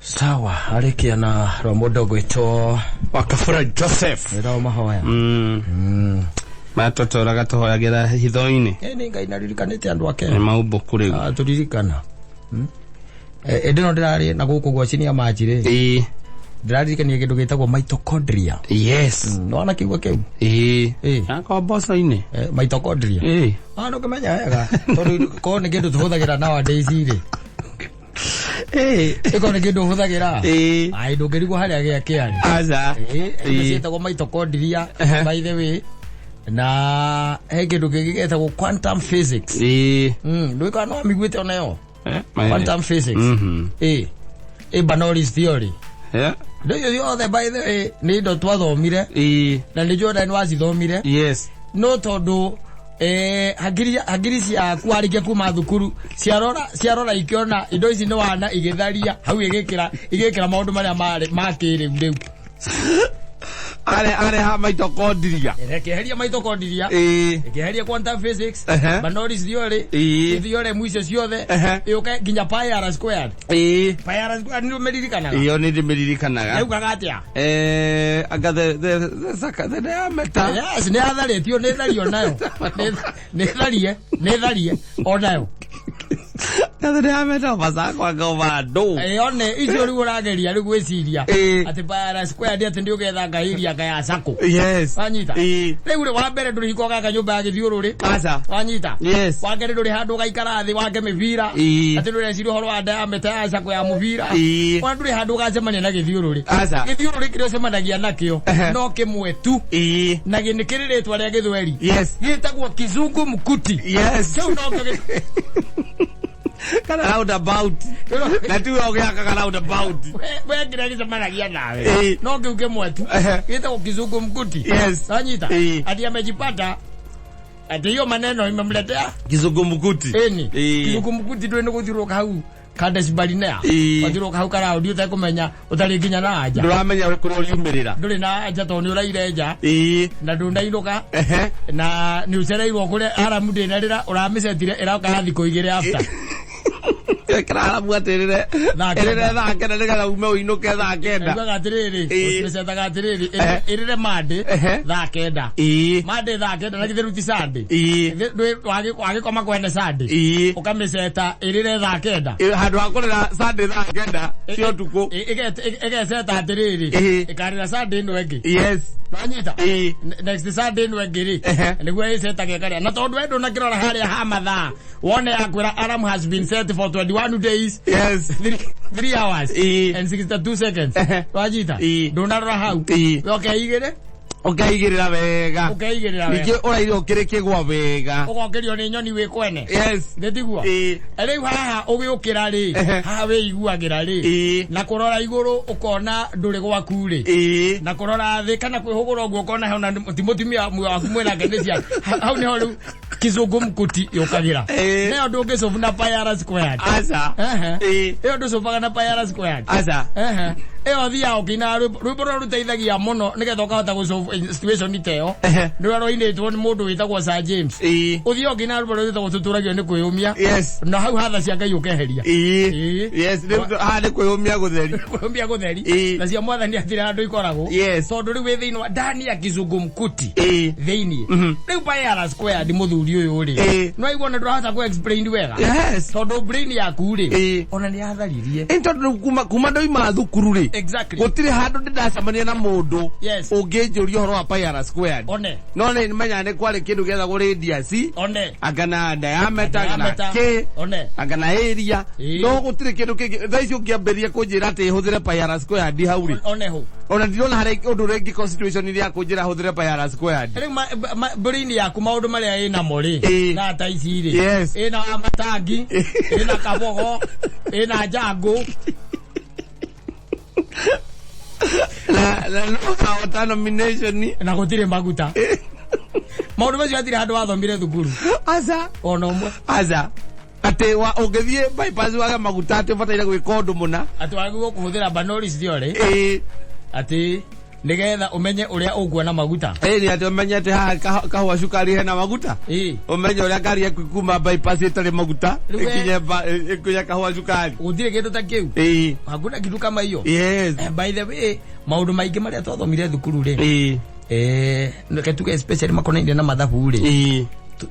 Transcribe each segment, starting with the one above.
Sawa, arĩkia na rwa mũndũ ũgwĩtwo Wakabura Joseph. Wĩra mahoya. Maya tũtũraga tũhoyagĩra hitho-inĩ. Nĩ Ngai naririkanĩte andũ ake. Nĩ maumbũku rĩu. Ah, tũririkana. Ĩndĩ no ndĩrarĩ na gũkũ gwa chini ya maji rĩ. Ndĩraririkania kĩndũ gĩtagwo mitochondria. Yes. Nĩwona kiugo kĩu? Ĩĩ. Ĩĩ. Akorwo mboco-inĩ. Mitochondria. Ĩĩ. Ah, ndũkĩmenya wega. Tondũ korwo nĩ kĩndũ tũhũthagĩra nowadays rĩ. Ĩĩ. Ĩkorwo nĩ kĩndũ ũhũthagĩra. Ĩĩ. Ai, ndũngĩrigwo harĩa gĩa kĩarĩ. Aca. Ĩĩ, ciĩtagwo mitochondria by the way. Na he kĩndũ kĩngĩ gĩtagwo quantum physics. Ĩĩ. Ndũĩ kana no wamĩiguĩte onayo? Eh, Quantum physics. Ĩĩ. Ĩ Bernoulli's theory. Yeah. Indo icio ciothe by the way nĩ indo twathomire Ĩĩ. na nĩ njũĩ nĩ wacithomire. Yes. No tondũ hakiri ciaku warĩkia kuma thukuru ciarora ikĩona indo ici nĩ wana igĩtharia hau igĩkĩra maũndũ marĩa marĩ ma kĩrĩu rĩu. Are ha mitochondria. Ĩkĩeheria mitochondria. Ĩĩ. Ĩkĩeheria quantum physics. Ehe. Bernoulli's theory. Ĩĩ. Theorem icio ciothe. Ehe. Ĩũke nginya pi r squared. Ĩĩ. Pi r squared nĩ ũmĩririkanaga? Ĩyo nĩ ndĩmĩririkanaga. Yaugaga atĩa? Anga the diameter. Yes, nĩ yatharĩtio, nĩ thario nayo. Nĩ tharie, nĩ tharie onayo. The diameter of a circle anga over ndũ. Ĩyo nĩ icio rĩu ũrageria rĩu gwĩciria. Ĩĩ. Atĩ pi r squared atĩ nĩ ũgetha area anga ya circle. Yes. Wanyita? Ĩĩ. Rĩu rĩ wa mbere ndũrĩ hingo ũgaka nyũmba ya gĩthiũrũrĩ. Aca. Wanyita? Yes. Wa kerĩ ndũrĩ handũ ũgaikara thĩ wake mĩbira. Ĩĩ. Atĩ ndũreciria ũhoro wa diameter ya circle ya mũbira. Ĩĩ. Ona ndũrĩ handũ ũgacemania na gĩthiũrũrĩ. Aca. Gĩthiũrũrĩ kĩrĩa ũcemanagia nakĩo Ehe. no kĩmwe tu. Ĩĩ. Na nĩ kĩrĩ rĩtwa rĩa gĩthweri. Yes. Gĩtagwo kizungu mkuti. Yes. Kĩu nokĩo Kana roundabout. Na tiwe ũgĩakaga roundabout. We kĩrĩa gĩcemanagia nawe. Ĩĩ. No kĩu kĩmwe tu. Ehe. Gĩtagwo kizungu mkuti. Yes. Wanyita? Ĩĩ. Ati amejipata ati hiyo maneno imemletea Kizungumkuti. ĩni. Ĩĩ. Kizungumkuti ndũĩ nĩ gũthiũrũrũka hau Kadesh Barnea. Ĩĩ. Wathiũrũrũka hau karaũndi ũtekũmenya ũtarĩ nginya na anja. Ndũramenya kũrĩa ũriumĩrĩra. Ndũrĩ na anja tondũ nĩ ũraire nja Ĩĩ. na ndũnainũka Ehe. na nĩ ũcereirwo kũrĩa aramu ndĩnarĩra ũramĩcetire ĩroka ya thikũ igĩrĩ after. Ĩkĩra aramu atĩrĩre. Thaa kenda. Ĩrĩre thaa kenda nĩgetha ume ũinũke thaa kenda. Yugaga atĩrĩrĩ, Ĩĩ. ũmĩcetaga atĩrĩrĩ, Ehe. ĩrĩre Monday Ehe. thaa kenda. Ĩĩ. Monday thaa kenda na githĩ rĩu ti Sunday. Ĩĩ. Wagĩkoma kwene Sunday. Ĩĩ. Ũkamĩceta ĩrĩre thaa kenda. Ĩĩ, handũ ha kũrĩra Sunday thaa kenda cia ũtukũ. Ĩgeceta atĩrĩrĩ, Ĩĩ. ĩkarĩra Sunday ĩno ĩngĩ. Yes. Wanyita? Ĩĩ. Next Sunday ĩno ĩngĩ rĩ, Ehe. nĩguo ĩcetaga ĩkarĩa. Na tondũ we ndũnakĩrora harĩa ha mathaa, wone yakwĩra alarm has been set for 21 days. Yes. 3 hours Ĩĩ. and 62 seconds. Ehe. Wanyita? Ĩĩ. Ndũnarora hau. Ĩĩ. We ũkeigĩrĩ? Ũkeigĩrĩra wega. Ũkeigĩrĩra Ningĩ wega. ũraire ũkĩrĩ kĩgwa wega. Ũgokĩrio nĩ nyoni wĩ kwene. Yes. Nĩ tiguo? Ĩĩ. Rĩu haha ũgĩũkĩra rĩ, Ehe. haha wĩiguagĩra rĩ, Ĩĩ. na kũrora igũrũ ũkona ndũrĩ gwaku rĩ, Ĩĩ. na kũrora thĩ kana kwĩhũgũra ũguo ũkona hau na ti mũtumia waku mwĩnake nĩ ciana. Hau nĩho rĩu kizungumkuti yũkagĩra. Ĩĩ. Nayo ndũngĩcobu na pi r squared. Aca. Ehe. Ĩĩ. Ĩyo ndũcobaga na pi r squared. Aca. Ehe. Ĩyo thiaga ũkĩinaga rwĩmbo rwĩmbo rũrĩa rũteithagia mũno nĩgetha ũkahota gũsolve situation ta ĩyo. Ehe. Nĩ rũrĩa rwainĩtwo nĩ mũndũ wĩtagwo Sir James. Ĩĩ. Ũthiaga ũkĩinaga rwĩmbo rũrĩa rwĩtagwo tũtũragio nĩ kwĩyũmia. Yes. Na hau hatha cia Ngai ũkeheria. Ĩĩ. Ĩĩ. Yes. Rĩu haha nĩ kwĩyũmia gũtheri. Kwĩyũmia gũtheri. Ĩĩ. Na cia mwathani hatirĩ handũ ikoragwo. Yes. Tondũ rĩu wĩ thĩinĩ wa ndani ya kizungumkuti. Ĩĩ. Thĩinĩ. Rĩu pi r squared mũthuri ũyũ rĩ. Ĩĩ. No aigua na ndũrahota kũ explain wega. Yes. Tondũ brain yaku rĩ. Ĩĩ. Ona nĩ yatharirie. Ĩ tondũ rĩu kuma ndoima thukuru rĩ. Exactly. Gũtirĩ handũ ndĩ ndacemania na mũndũ Yes. ũngĩnjũria ũhoro wa pi r squared. One. No nĩ menyaga nĩ kwarĩ kĩndũ gĩetagwo radius. One. Anga na diameter anga na Diameter. kĩ. One. Anga na area. Ĩĩ. No gũtirĩ kĩndũ kĩngĩ. Thaa ici ũngĩambĩrĩria kũnjĩra atĩ hũthĩre pi r squared hau rĩ. One hau. Ona ndirona harĩa ũndũ ũrĩa ingĩkorwo situation ĩrĩa ya kũnjĩra hũthĩre pi r squared. Rĩu brain yaku maũndũ marĩa ĩnamo rĩ. Ĩĩ. Thaa ta ici rĩ. Yes. Ĩna matangi. Ĩna kabogo. Ĩna njangũ. Na no ũkahota nomination. Na gũtirĩ maguta. Maũndũ macio hatirĩ handũ wathomire thukuru. Aca. Ona ũmwe. Aca. Atĩ ũngĩthiĩ bypass wage maguta atĩ ũbataire gwĩka ũndũ mũna. Atĩ wagĩrĩirwo kũhũthĩra Bernoulli's theory. Ĩĩ. Atĩ Nigetha umenye uria ũkuona maguta. Ĩ nĩ atĩ ũmenye atĩ haha kahũa cukari hena maguta. Ĩ. Ũmenye ũrĩa ngari yaku kuma bypass ĩtarĩ maguta Rĩu we- ĩkinye ĩkinye kahũa cukari. Gũtirĩ kĩndũ ta kĩu. Ĩ. Hakuna kitu kama hiyo. Yes. By the way, maũndũ maingĩ marĩa twathomire thukuru rĩ, Ĩ. reke tuge especially makonainie na mathabu rĩ, Ĩ.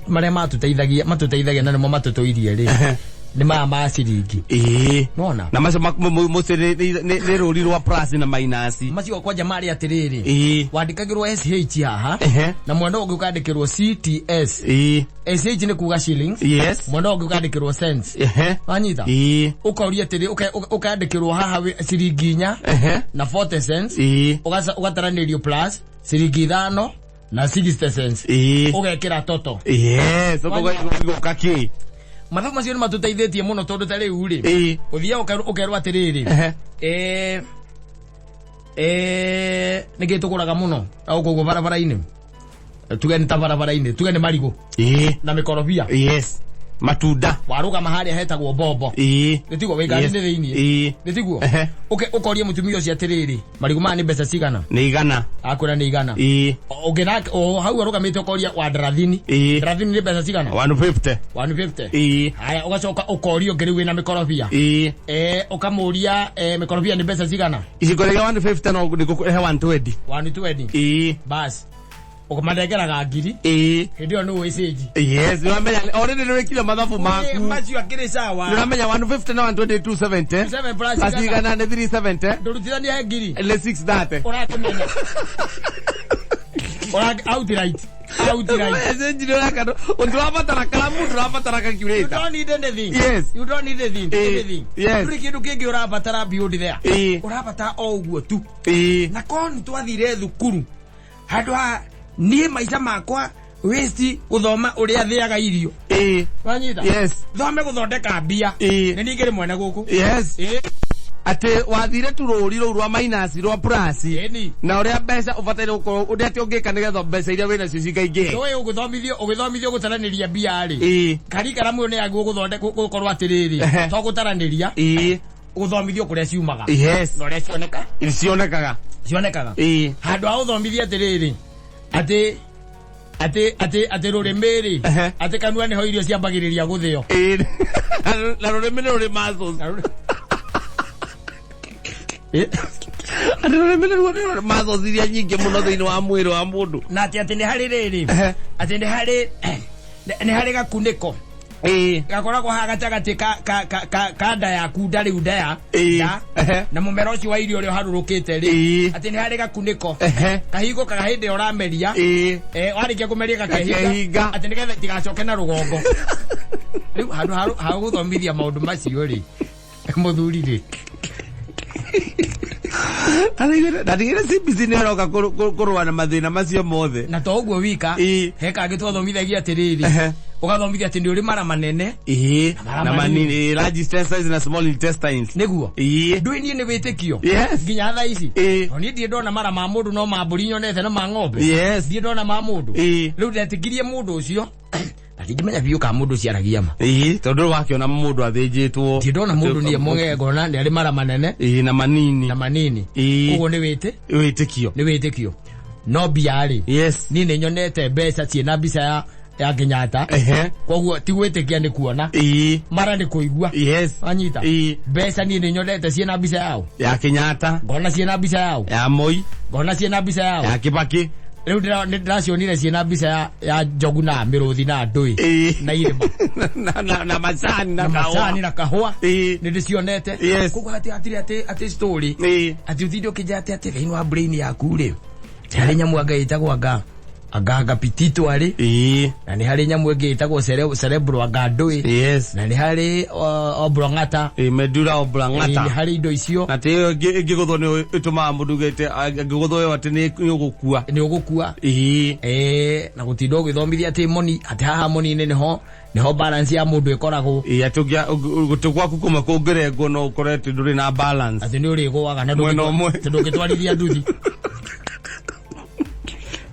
marĩa matũteithagia matũteithagia na nĩmo matũtũirie rĩ, nĩ maya ma ciringi. Ĩ. Nona? Na macio mũciĩ nĩ rũri rwa plus na minus. Macio kwanja marĩ atĩrĩrĩ, Ĩ. wandĩkagĩrwo SH haha, Ehe. na mwena ũngĩ ũkandĩkĩrwo CTS. Ĩ. SH nĩ kuga shillings, Yes. mwena ũngĩ ũkandĩkĩrwo cents. Ehe. Wanyita? Ĩ. Ũkoria atĩrĩ, ũkandĩkĩrwo haha ciringi 4 Ehe. na 40 cents, Ĩ. ũgataranĩrio plus ciringi 5 na 60 cents. Ĩ. Ũgekĩra toto. Yes. Ũkoga kĩ? Mathabu macio nĩ matũteithĩtie mũno tondũ ta rĩu rĩ, Ĩ. ũthiaga ũkerwo atĩrĩrĩ, Ehe. nĩkĩ tũgũraga mũno na gũkũ ũguo barabara-inĩ, tuge nĩ ta barabara-inĩ, tuge nĩ marigũ Ĩ. na mĩkorobia. Yes. Matunda. Warũgama harĩa hetagwo bombo, Ĩ. nĩ tiguo? Wĩ ngari-inĩ thĩiniĩ, Ĩ. nĩ tiguo? Ehe. Ũkoria mũtumia ũcio atĩrĩrĩ, marigũ maya nĩ mbeca cigana? Nĩ 100. Akwĩra nĩ 100. Ĩ. Ũngĩ o hau arũgamĩte ũkoria wa ndarathini. Ĩ. Ndarathini nĩ mbeca cigana? 150. 150. Ĩ. Haya, ũgacoka ũkoria ũngĩ rĩu wĩna mĩkorobia. Ĩ. Ũkamũria, mĩkorobia nĩ mbeca cigana? Iciko rĩa 150 no nĩngũkũhe 120. 120. Ĩ. Bas, ũkamanengeraga 1000. Ĩ. Hĩndĩ ĩyo nĩ ũĩ cĩnji. Yes, nĩũramenya already nĩwĩkire mathabu maku. Macio akĩrĩ sawa. Nĩũramenya 150 na 120 270. 7 plus Plus 100. 100 nĩ 370. Ndũrutithania he 1000. Nĩ 630. Ũrakĩmenya. Outright. Outright. Cĩnji nĩũreka ndũrabatara karamu, ndũrabatara You calculator. don't need anything. Yes. You don't need anything. Anything. Yes. Ndũrĩ kĩndũ kĩngĩ ũrabatara beyond there. Ĩ. Ũrabatara o ũguo tu. Ĩ. Na korwo nĩ twathire thukuru handũ ha niĩ maica makwa waste gũthoma ũrĩa thĩaga irio. Ĩ. Wanyita? Yes. Thome gũthondeka mbia. Ĩ. Nĩ ningĩ mwene gũkũ. Yes. Ĩ. Atĩ wathire tu rũri rũu rwa minus rwa plus. Ĩni. Na ũrĩa mbeca ũbataire gũkorwo ũrĩa atĩ ũngĩka nĩgetha mbeca iria wĩnacio cikaingĩhe. Ndũĩ ũgĩthomithio gũtaranĩria mbia rĩ. Ĩ. Karikaramu ĩyo nĩ yagĩrĩirwo gũthondekwo gũkorwo atĩrĩrĩ. Ehe. To gũtaranĩria, Ĩ. gũthomithio kũrĩa ciumaga. Yes. Na ũrĩa cioneka. Cionekaga. Cionekaga. Ĩ. Handũ ha ũthomithia atĩrĩrĩ, atĩ atĩ atĩ atĩ rũrĩmĩ rĩ, Ehe. atĩ kanua nĩho irio ciambagĩrĩria gũthĩo. Ĩ. Na rũrĩmĩ nĩ rũrĩ muscles. Atĩ rũrĩmĩ nĩruo nĩ rũrĩ muscles iria nyingĩ mũno thĩinĩ wa mwĩrĩ wa mũndũ. Na atĩ atĩ nĩ harĩ rĩrĩ, Ehe. atĩ nĩ harĩ nĩ harĩ gakunĩko Ĩ. gakoragwo haha gatagatĩ ka nda yaku, nda rĩu nda ya Ĩ. nda Ehe. na mũmero ũcio wa irio ũrĩa ũharũrũkĩte rĩ, Ĩ. atĩ nĩ harĩ gakunĩko Ehe. kahingũkaga hĩndĩ ĩrĩa ũrameria. Ĩ. Warĩkia kũmeria gakehinga, Gakehinga. atĩ nĩgetha itigacoke na rũgongo. Rĩu handũ ha gũthomithia maũndũ macio rĩ, mũthuri rĩ, Ndatigire CBC nĩ ĩroka kũrũa na mathĩna macio mothe. Na to ũguo wika, Ĩ. he kangĩ twathomithagia atĩrĩrĩ, Ehe. ũgathomithia atĩ nĩ ũrĩ mara manene Ĩ. mara Na manini. manini, large intestines na small intestines. Nĩguo. Ĩ. Ndũĩ niĩ nĩ wĩtĩkio Yes. nginya thaa ici. Ĩ. O niĩ ndirĩ ndona mara ma mũndũ, no ma mbũri nyonete na ma ng'ombe. Yes. Ndirĩ ndona ma mũndũ. Ĩ. Rĩu ndetĩkirie mũndũ ũcio na ndingĩmenya biũ kana mũndũ ũcio aragia ma. Ĩ, tondũ wakĩona mũndũ athĩnjĩtwo. Ndirĩ ndona mũndũ niĩ mũng'engona nĩ arĩ mara manene Ĩ, na manini. na manini. Ĩ. Ũguo nĩ wĩtĩ Wĩtĩkio. nĩ wĩtĩkio, no mbia rĩ, Yes. niĩ nĩ nyonete mbeca ciĩna mbica ya Kenyatta. Ehe. Koguo ti gwĩtĩkia nĩ kuona. Ĩ. Mara nĩ kũigua. Yes. Wanyita? Ĩ. Mbeca niĩ nĩ nyonete ciĩna mbica yao. Ya Kenyatta. Ngona ciĩna mbica yao. Ya Moi. Ngona ciĩna mbica yao. Ya Kibaki. Rĩu nĩ ndĩracionire ciĩna mbica ya njogu na mĩrũthi na ndũĩ Ĩ. na irĩma Na macani na na macani kahũa. na kahũa. Ĩ. Nĩ ndĩcionete. Yes. Koguo atĩ hatirĩ atĩ story Ĩ. atĩ ũtinde ũkĩnja atĩ thĩinĩ wa brain yaku rĩ, nĩ harĩ nyamũ anga ĩtagwo anga pitito arĩ, Ĩ. na nĩ harĩ nyamũ ĩngĩ ĩtagwo cerebro anga ndũĩ, Yes. na nĩ harĩ oblongata. Ĩ, medulla Ĩ, nĩ oblongata. harĩ indo icio. Na tä ä yo ĩngĩgũthwo nĩ ĩtũmaga mũndũ gete angĩgũthwo ĩyo atĩ nĩ ũgũkua. Nĩ ũgũkua. Ĩ. Na gũtinda ũgĩthomithia atĩ moni, atĩ haha moni-inĩ nĩho balance ya mũndũ ĩkoragwo. Ĩ, atĩ gũtũ gwaku kũmwe kũngĩrengwo no ũkore atĩ ndũrĩ na balance. Atĩ nĩ ũrĩgũaga na Mwena ũmwe. atĩ ndũngĩtwarithia nduthi.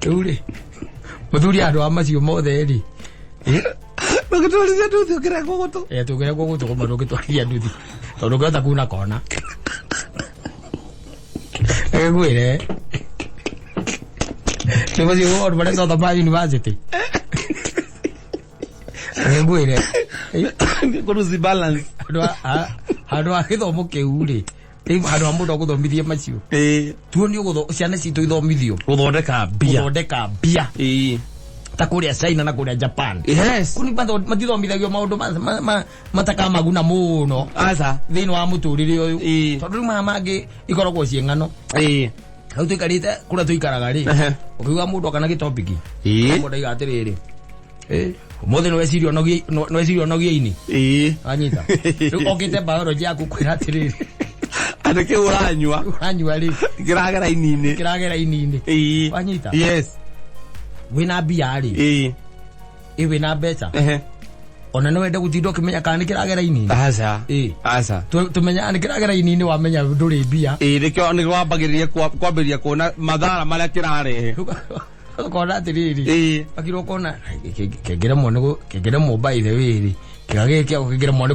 Rĩu rĩ, mũthuri, andũ a macio mothe rĩ, Ndũngĩtwarithia nduthi ũkĩrengwo gũtũ. Tũngĩrengwo gũtũ kũmwe ndũngĩtwarithia nduthi tondũ ndũngĩhota kuna kona. Ngwĩre. Nĩgũthiĩ maũndũ marĩa twathoma university. Ngwĩre Kå lose balance. Handũ ha gĩthomo kĩu rĩ, rĩu handũ ha mũndũ agũthomithie macio, tuonio ciana citũ ithomithio Gũthondeka mbia. Gũthondeka mbia. Ta kũrĩa China na kũrĩa Japan. Kũu nĩ matithomithagio maũndũ matakamaguna mũno Aca. Thĩinĩ wa mũtũrĩre ũyũ, tondũ rĩu maya mangĩ ikoragwo ciĩ ng'ano. Hau tũikarĩte kũrĩa tũikaraga rĩ, ũkĩigua mũndũ akana gĩtopiki, mũndũ aiga atĩrĩrĩ, "Ũmũthĩ nĩweciria ũnogie, nĩweciria ũnogie ini." Wanyita? Rĩu okĩte biology yaku kwĩra atĩrĩrĩ, Atĩ kĩu ũranyua ũranyua rĩ, kĩragera ini-inĩ. Kĩragera ini-inĩ. Wanyita? Yes. Wĩna mbia rĩ, ĩ wĩna mbeca, ona no wende gũtinda ũkĩmenya kana nĩ kĩragera ini-inĩ? Aca. Aca. Tũmenyaga nĩ kĩragera ini-inĩ wamenya ndũrĩ mbia. Nĩkĩo nĩkĩo wambagĩrĩria kwambĩrĩria kuona madhara marĩa kĩrarehe. Ũkona atĩrĩrĩ, wakirwo ũkona kĩngĩremwo by the way rĩ, kĩga gĩkĩ kĩngĩremwo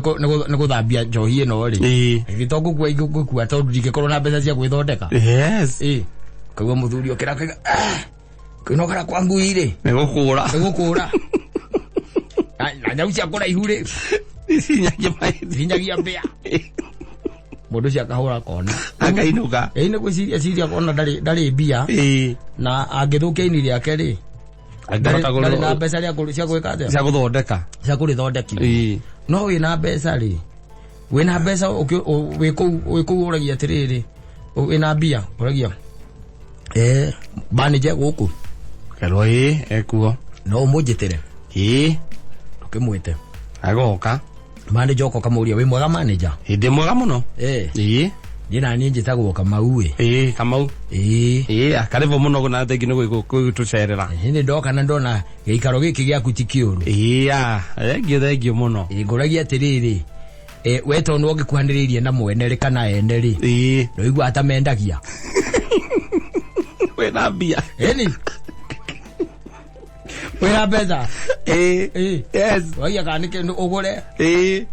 nĩ gũthambia njohi ĩno rĩ, githĩ to ngũkua ingĩkua, tondũ ndingĩkorwo na mbeca cia gwĩthondeka. Ũkaigua mũthuri okĩra akauga, "Ah, kwĩnogora kwa ngui rĩ, Nĩ gũkũra. Nĩ gũkũra na nyau cia kũraihu rĩ, Icinyagia mahĩndĩ. Hinyagia mbĩa." Mũndũ ũcio akahũra kona. Akainũka. Ĩ, nĩ gwĩciria ciria kona ndarĩ mbia, na angĩthũkia ini rĩake rĩ, Angĩhota ndarĩ na mbeca cia gwĩka atĩa? Cia gũthondeka. Cia kũrĩthondekia. No wĩna mbeca rĩ, wĩna mbeca wĩ kũu ũragia atĩrĩrĩ, wĩna mbia ũragia, "Manager gũkũ?" Kerwo ĩĩ, ekuo. No ũmũnjĩtĩre? Ũkĩmwĩte. Agoka. Manager oka ũkamũria, "Wĩ mwega, manager?" Hĩndĩ mwega mũno. Niĩ na niĩ njĩtagwo Kamau ĩ. Ĩĩ, Kamau. Ĩĩ, karibu mũno na thengi nĩ gũtũcerera. Nĩ ndoka na ndona gĩikaro gĩkĩ gĩaku ti kĩũru. Ĩĩ, thengio, thengio mũno. Ĩ, ngũragia atĩrĩrĩ, we tondũ ũngĩkuhanĩrĩirie na mwene rĩ kana ene rĩ, nĩũiguaga ta mendagia? Wĩna mbia. Ĩni wĩna mbeca. Yes. Wagia kana nĩ kĩndũ ũgũre,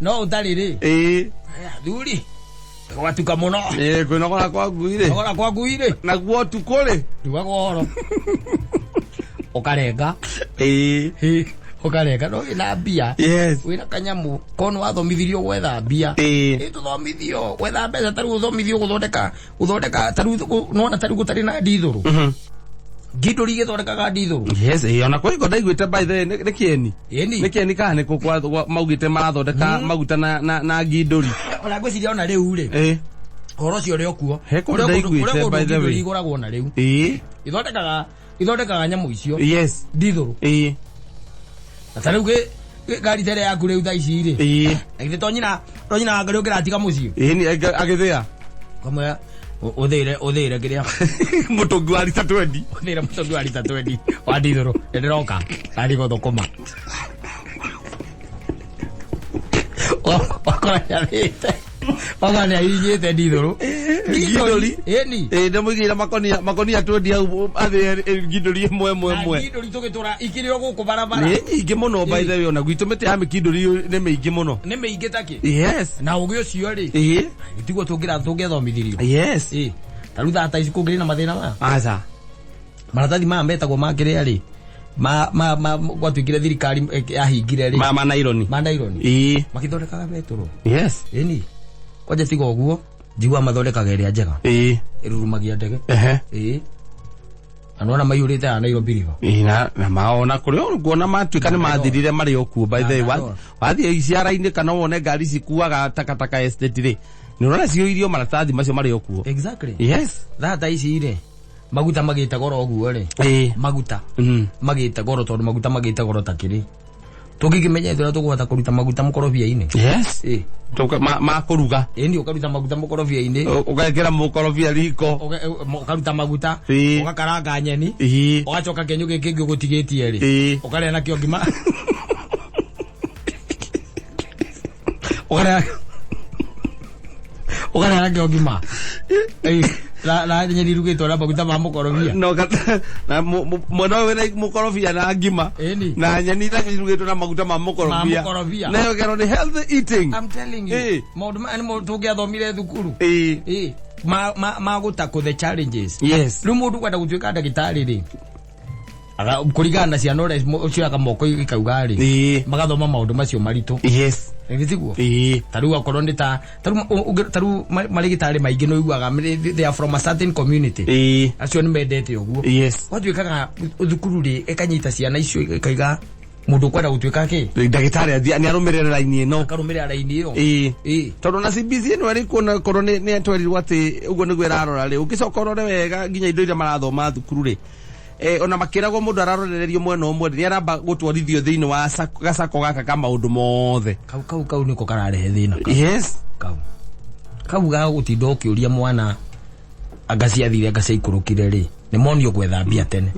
no ũtarĩ rĩ, thuri gwatuka mũno. Kwĩnogora kwa ngui rĩ. Nogora kwa ngui rĩ. Naguo ũtukũ rĩ. Ndugaga ũhoro ũkarenga. Ũkarenga no wĩna mbia. Wĩna kanyamũ ko nĩ wathomithirio gwetha mbia. Ĩ, tũthomithio gwetha mbeca, tarĩu ũthomithio gũthondeka tarĩu nona tarĩu gũtarĩ na ndithũrũ, ngindũri igĩthondekaga ndithũrũ. Yes, ona kwĩ ngo ndaiguĩte by the way, nĩ kĩeni. Ĩni. Nĩ kĩeni kana nĩ kũ maugĩte marathondeka maguta na ngindũri. Ona ngwĩciria ona rĩu rĩ, ũhoro ũcio ũrĩ o kuo. He kũndũ Kũrĩ o kũndũ ndaiguĩte, kũrĩ o kũndũ by the way. ngindũri igũragwo na rĩu ithondekaga nyamũ icio, ndithũrũ. Na tarĩu ngari ta ĩrĩa yaku rĩu thaa ici rĩ, na githĩ to nyina wa ngari ũkĩratiga mũciĩ? Nĩ agĩthĩa. Kamwĩra ũthĩre kĩrĩa. Mũtũngi wa rita 20. Ũthĩre mũtũngi wa rita 20 wa ndithũrũ, nĩndĩroka ndathiĩ gũthũkũma. Wakora nĩathĩte, wakora nĩahihinyĩte ndithũrũ. Ngindũri. Ĩni. Ndĩmũigĩire makonia 20 hau athĩe ngindũri ĩmwe ĩmwe ĩmwe. Ngindũri tũgĩtũra ikĩrĩ o gũkũ barabara. Nĩ nyingĩ mũno by the way, ona gwitũ mĩtĩ ya mĩkindũri nĩ mĩingĩ mũno. Nĩ mĩingĩ takĩ. Na ũgĩ ũcio rĩ, tiguo tũngĩathomithirio. Ta rĩu thaa ta ici kũngĩrĩ na mathĩna maya? Aca. Maratathi maya metagwo ma kĩrĩa rĩ, ma gwatuĩkire thirikari yahingire rĩ. Ma naironi. Ma naironi. Makĩthondekaga betũrũ. Ĩni kwanja tiga ũguo njigua mathondekaga ĩrĩa njega, ĩrurumagia ndege. Na nĩwona maiyũrĩte ya Nairobi River. Na maona kũrĩa nguona matuĩka nĩ mathirire marĩ o kuo by the way. Wathiĩ iciara-inĩ kana wone ngari cikuaga takataka estate rĩ, nĩ ũrona ciyũirio maratathi macio marĩ o kuo. Thaa ta ici rĩ, maguta magĩte goro ũguo rĩ, maguta magĩte goro, tondũ maguta magĩte goro ta kĩrĩ, tũngĩkĩmenya ithuĩ ũrĩa tũkũhota kũruta maguta mũkorobia-inĩ. Ma kũruga. Ĩni, ũkaruta maguta mũkorobia-inĩ. Ũgekĩra mũkorobia riko. Ũkaruta maguta, ũgakaranga nyeni, ũgacoka kĩenyũ gĩkĩ kĩngĩ ũgũtigĩtie rĩ, ũkarĩa nakĩo ngima, ũkarĩa nakĩo ngima. Na nyeni irugĩtwo na maguta ma mũkorobia. No na mwena ũyũ wĩna mũkorobia na ngima, na nyeni iria irugĩtwo na maguta ma mũkorobia. Ma mũkorobia. Nayo kero nĩ healthy eating. I'm telling you, maũndũ maya nĩmo tũngĩathomire thukuru. Ma gũtackle the challenges. Rĩu mũndũ kwenda gũtuĩka ndagĩtarĩ rĩ, Kũringana na ciana ũrĩa cioyaga moko ikauga rĩ, magathoma maũndũ macio maritũ. Githĩ tiguo? Ta rĩu okorwo nĩ ta ta rĩu marĩgĩtarĩ maingĩ nĩ ũiguaga they are from a certain community. Acio nĩ mendete ũguo. Gwatuĩkaga thukuru rĩ, ĩkanyita ciana icio ĩkaiga mũndũ ũkwenda gũtuĩka kĩ? Ndagĩtarĩ athiĩ nĩ arũmĩrĩre raini ĩno. Akarũmĩrĩra raini ĩyo. Tondũ na CBC ĩno ĩrĩ kuona korwo nĩ twerirwo atĩ ũguo nĩguo ĩrarora rĩ, ũngĩcoka ũrore wega nginya indo iria marathoma thukuru rĩ, ona makĩragwo mũndũ ararorererio mwena ũmwe rĩ, nĩ aramba gũtwarithio thĩinĩ wa gacako gaka ka maũndũ mothe. Kau kau kau nĩko kararehe thĩna kau. Kau. Kau ga gũtinda ũkĩũria mwana anga ciathire anga ciaikũrũkire rĩ, nĩ monio gwetha mbia tene.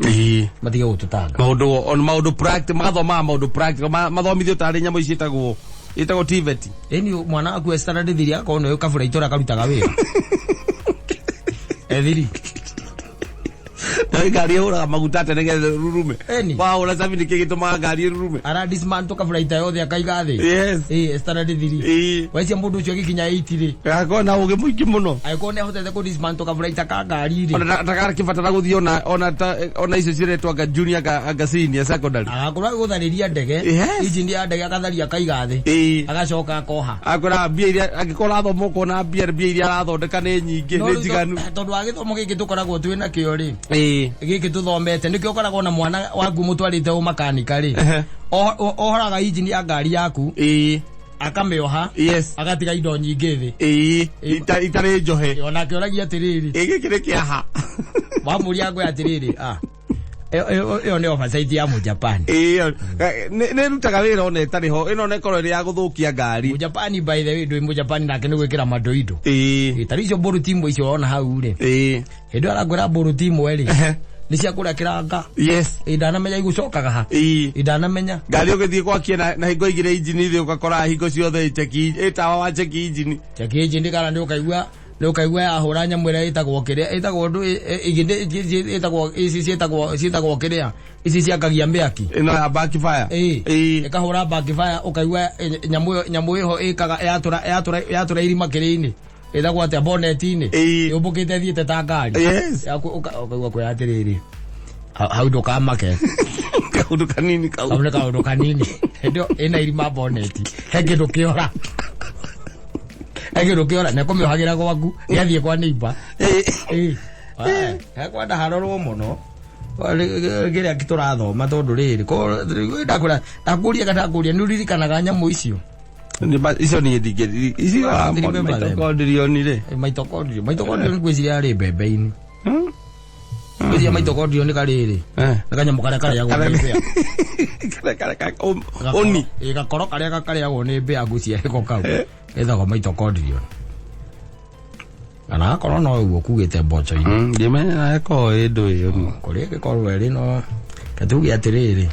Matige gũtũtanga. Maũndũ on maũndũ practical, magathomaga maũndũ practical, mathomithio tarĩ nyamũ ici ĩtagwo TVET. Ĩni mwana waku e standard 3 akorwo nĩ kabura itũra karutaga wĩra. Ethiri. Na ngari ĩhũraga maguta atĩa nĩgetha ĩrurume? Ĩni. Wahũra cabi nĩkĩ gĩtũmaga ngari ĩrurume? Ara dismantle kabura ita yothe akaiga thĩ. Standard 3. Wecia mũndũ ũcio agĩkinya 8 rĩ. Agakorwo na ũgĩ mũingĩ mũno. Angĩkorwo nĩ ahotete kũ dismantle kabura ita ka ngari rĩ. Ona ndagakĩbatara gũthiĩ ona icio ciretwo anga junior anga senior secondary. Agakorwo agĩgũtharĩria ndege. Engine ya ndege akatharia akaiga thĩ. Agacoka akoha. Akwĩra mbia iria angĩkorwo ũrathoma ũkona mbia iria arathondeka nĩ nyingĩ, No nĩ rĩu njiganu. Tondũ wa gĩthomo gĩkĩ tũkoragwo twĩ nakĩo rĩ. Gĩkĩ tũthomete nĩkĩo ũkoragwo na mwana waku mũtwarĩte ũmakanika rĩ. Ohoraga engine ya ngari yaku. Akamĩoha. Agatiga indo nyingĩ thĩ. Itarĩ njohe. Onake oragia atĩrĩrĩ. Gĩkĩ nĩ kĩaha. Wamũria ngwe atĩrĩrĩ, ĩyo nĩ oversight ya Mũjapan. Nĩ ĩrutaga wĩra ona ĩtarĩ ho. Ĩno nĩ ĩkorwo ĩrĩ ya gũthũkia ngari. Mũjapan by the way, ndũĩ Mũjapan nake nĩ gwĩkĩra mandoindo. Ta rĩu icio mbũrũ timwe icio wona hau rĩ. Hĩndĩ ĩyo arakwĩra mbũrũ timwe rĩ. Nĩ cia kũrĩa kĩranga. Ndanamenya igũcokaga ha. Ndanamenya. Ngari ũgĩthiĩ gwakia na hingo igĩrĩ injini thĩ ũgakora hingo ciothe ĩtawa wa cheki injini. Cheki injini kana nĩ ũkaigua nĩ ũkaigua yahũra nyamũ ĩrĩa ĩtagwo kĩrĩa, ĩtagwo ndũ, ĩngĩ nĩ, ĩtagwo, ici ciĩtagwo kĩrĩa, ici ciakagia mĩaki. Ĩno ya backfire. Ĩkahũra backfire, ũkaigua, nyamũ ĩyo, nyamũ ĩho ĩkaga, yatũra irima kĩrĩa-inĩ. Ĩtagwo atĩa, bonnet-inĩ. Yũmbũkĩte ĩthiĩte ta ngari. Yaku, ũkaigua kwĩra atĩrĩrĩ, hau ndũkamake. Kaũndũ kanini kau. Kau nĩ kaũndũ kanini. Hĩndĩ ĩyo ĩna irima bonnet. He kĩndũ kĩora. He kĩndũ kĩora, na ĩkũmĩohagĩra gwaku, gĩathiĩ kwa neighbor. Hekwenda harorwo mũno. Kĩrĩa tũrathoma tondũ rĩrĩ, ndakwĩra, ndakũria kana ndakũria, nĩ ũririkanaga nyamũ icio? Nĩ icio niĩ ndingĩ, icio Ndingĩ remember them. mitochondrion rĩ. Mitochondrion. Mitochondrion ngwĩciria yarĩ mbembe-inĩ. Ngwĩciria mitochondrion nĩ karĩrĩ. Nĩ kanyamũ karĩa karĩagwo nĩ mbĩa. Karĩa, karĩa, karĩa, ũni. Gakoro karĩa karĩagwo nĩ mbĩa ngwĩciria nĩko kau. Getagwo mitochondrion. Kana akorwo no ũguo kugĩte mboco-inĩ. Ndimenya na ĩkorwo ĩ ndũ ĩyo. Kũrĩa ĩngĩkorwo ĩrĩ no tuge atĩrĩrĩ,